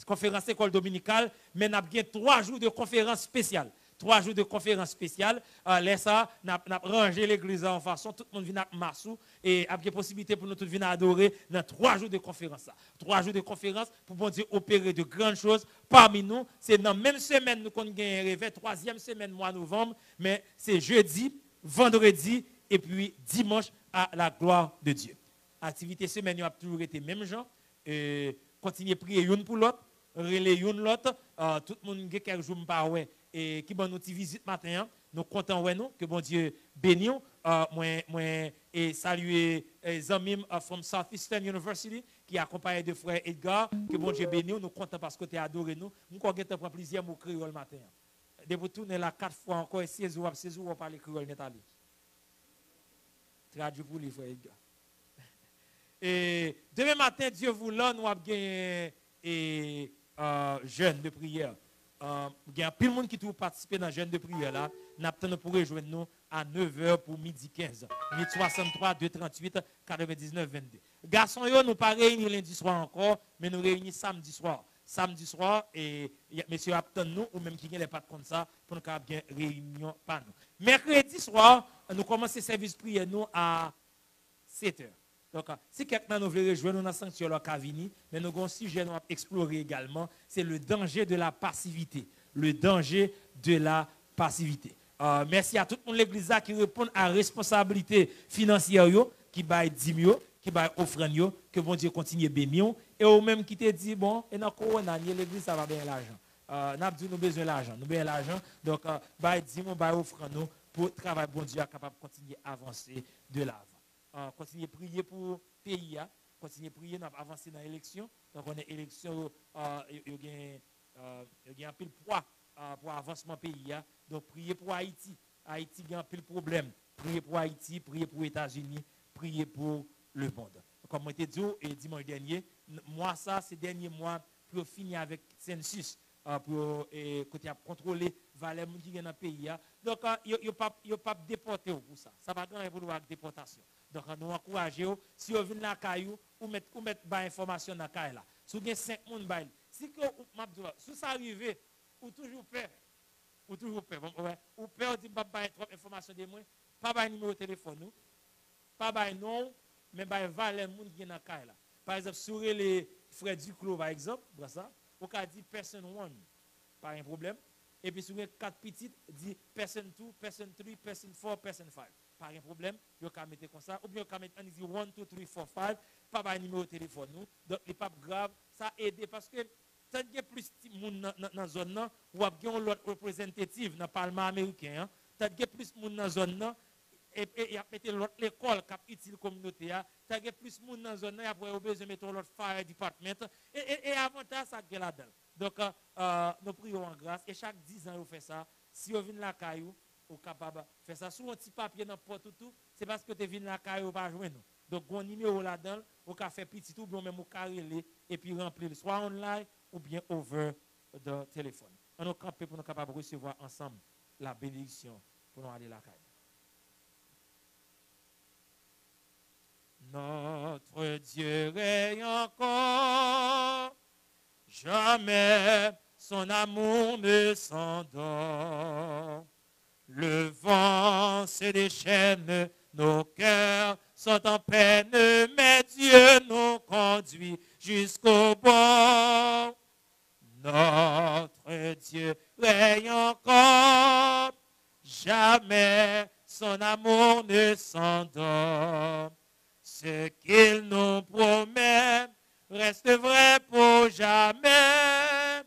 konferans lekòl dominikal, men n ap gen twa jou de konferans espesyal. Twa jou de konferans espesyal. A, lè sa, n ap, n ap ranje legliz la yon fason, tout moun vin ak mas ou, e ap gen posiblite pou nou tout vin adore nan twa jou de konferans la. Twa jou de konferans pou Bondye opere de grann choz pami nou. Se nan menm semèn nou konn genyen revè, twazyèm semèn mwa novanm, men se jedi, vandredi, epi dimanch, à la gloire de Dieu. Aktivite semèn yo ap toujou rete menm jan. E, kontinye priye youn pou lòt, rele youn lòt. A, tout moun, gen kèk jou m pa wè, e, ki ban nou ti vizit maten an. Nou kontan wè nou, ke Bondye beni w. A, mwen, mwen, e, salye, e, zanmi m, a, from Southeastern University, ki akonpaye de frè Edgar. Ke Bondye beni w, nou kontan paske w te adore nou. M kwè w gentan pran plizyè mo kreyòl maten an. Depi w tounen la kat fwa ankò, e sezi w ap sezi w, w ap pale kreyòl nèt ale. Tradui pou li, frè Edgar. E demen maten, Dye voulan, nou ap genyen, e, a, jèn de priyè. A, gen anpil moun ki toujou patisipe nan jèn de priyè la. N ap tann nou pou rejwenn nou a nèv è pou midi kenz. Uit swasanntwa, de tranntuit, katrevendiznèf, vennde. Gason yo, nou pa reyini lendi swa ankò, men nou reyini samdi swa. Samdi swa, e, y a, mesye yo ap tann nou, ou menm ki genlè pa t konn sa, pou nou kapab gen reyinyon pa nou. Mèkredi swa, nou kòmanse sèvis priyè nou a sèt è. Donk, si kèk nan nou vle rejwenn nou nan sanktyè la, w ka vini, men nou gen yon sijè nou ap eksplore egalman, se le danger de la passivité. Le danger de la passivité. A, mèsi a tout moun legliz la ki reponn a responsablite finansyè yo, ki bay dim yo, ki bay ofrann yo, ke Bondye kontinye beni w. E ou menm ki te di, bon, e nan kowona n ye, legliz sa pa benyen lajan. A, n ap di w nou bezwen lajan, nou benyen lajan. Donk, a, bay dim ou, bay ofrann ou, pou travay Bondye a kapab kontinye avanse de lavan. A, kontinye priye pou peyi a, kontinye priye, n ap avanse nan eleksyon. Donk, konnen eleksyon yo, a, yo, yo gen, a, yo gen anpil pwa, a, pou avansman peyi a. Donk, priye pou Ayiti. Ayiti gen anpil pwoblèm. Priye pou Ayiti, priye pou Etazini, priye pou lemonn. Kòm mwen te di w, e, dimanch dènye, n-, mwa sa, se dènye mwa pou yo fini avèk census, a, pou yo, e, kote y ap kontwole valè moun ki gen nan peyi a. Donk, a, yo, yo p ap, yo p ap depòte w pou sa. Sa pa gen anyen pou l wè ak depòtasyon. Donk, a, nou ankouraje w, si yo vin lakay ou, ou mèt, ou mèt bay enfòmasyon nan kay la. Si w gen senk moun, bay li. Si ke ou, m ap di w, si sa rive, ou toujou pè. Ou toujou pè. Bon, wè. Ou pè, ou di, "M p ap bay twòp enfòmasyon de mwen." Pa bay nimewo telefòn ou. Pa bay non w, men bay valè moun ki gen nan kay la. Pa egzanp, si w rele frè Duclos, pa egzanp, bra sa, ou ka di person one. Pa gen pwoblèm. Epi si w gen kat pitit, di person two, person three, person four, person five. Pa gen pwoblèm. Yo ka mete konsa. Oubyen yo ka mete, ann di one, two, three, four, five. Pa bay nimewo telefòn nou. Donk, li p ap grav. Sa ede paske tan gen plis ti moun nan, nan, nan zòn nan, w ap gen yon lòt reprezantativ nan palman ameriken an. Tan gen plis moun nan zòn nan, e, e, y ap mete lòt lekòl k ap itil kominote a. Tan gen plis moun nan zòn nan, y ap wè yo bezwen mete yon lòt fire department. E, e, e avantaj sa k gen ladan l. Donk, a, a, nou priye w an gras. E chak dizan yo fè sa, si yo vin lakay ou, ou kapab fè sa. Si w yon ti papye nan pòt ou tou, se paske yo te vin lakay ou, yo pa jwenn ou. Donk, gen yon nimewo ladan l, ou ka fè pitit ou, oubyen menm ou ka rele, epi ranpli l, swa online, oubyen over the telephone. Ann nou kanpe pou nou kapab resevwa ansanm la benediksyon pou nou ale lakay nou. Notre Dieu règne encore, jamais son amour ne s'endort. Le vent se déchaîne, nos cœurs sont en peine, mais Dieu nous conduit. Jusqu'au bout. Notre Dieu règne encore, jamais son amour ne s'endort. Ce qu'il nous promet reste vrai pour jamais.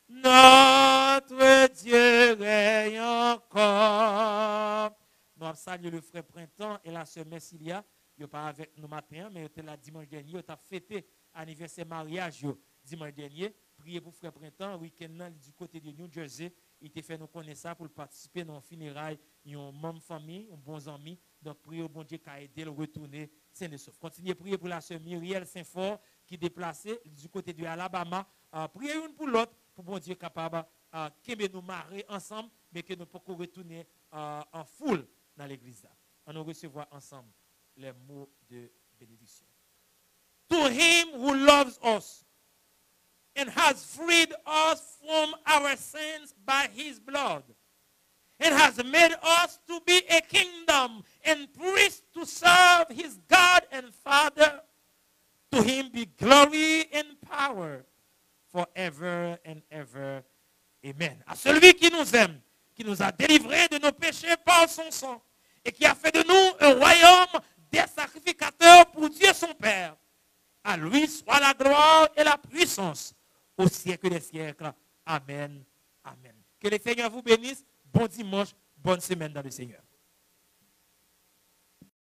Notre Dieu règne encore. Nou ap salye le frè Prentan e la sè Mèsilia. Yo pa avèk nou maten an, men yo te la dimanch dènye. Yo t ap fete anivèsè maryaj yo dimanch dènye. Priye pou frè Prentan. Wikenn nan, li di kote de New Jersey. Li te fè nou konnen sa pou l patisipe nan yon fineray yon manm fanmi, yon bon zanmi. Donk, priye Bondye ka ede l retounen sen e sof. Kontinye priye pou la sè Miriel Senfò ki deplase, li di kote de Alabama. Ah, priye youn pou lòt pou Bondye kapab, ah, kenbe nou mare ansanm, men ke nou poko retounen, ah, an foul nan legliz la. An nou resevwa ansanm les mots de bénédiction. To him who loves us and has freed us from our sins by his blood, and has made us to be a kingdom and priests to serve his God and Father. To him be glory and power forever and ever. Amen. À celui qui nous aime, qui nous a délivrés de nos péchés par son sang, et qui a fait de nous un royaume, des sacrificateurs pour Dieu son Père. À lui soit la gloire et la puissance au siècle des siècles. Amen. Amen. Que le Seigneur vous bénisse. Bon dimanche, bonne semaine dans le Seigneur.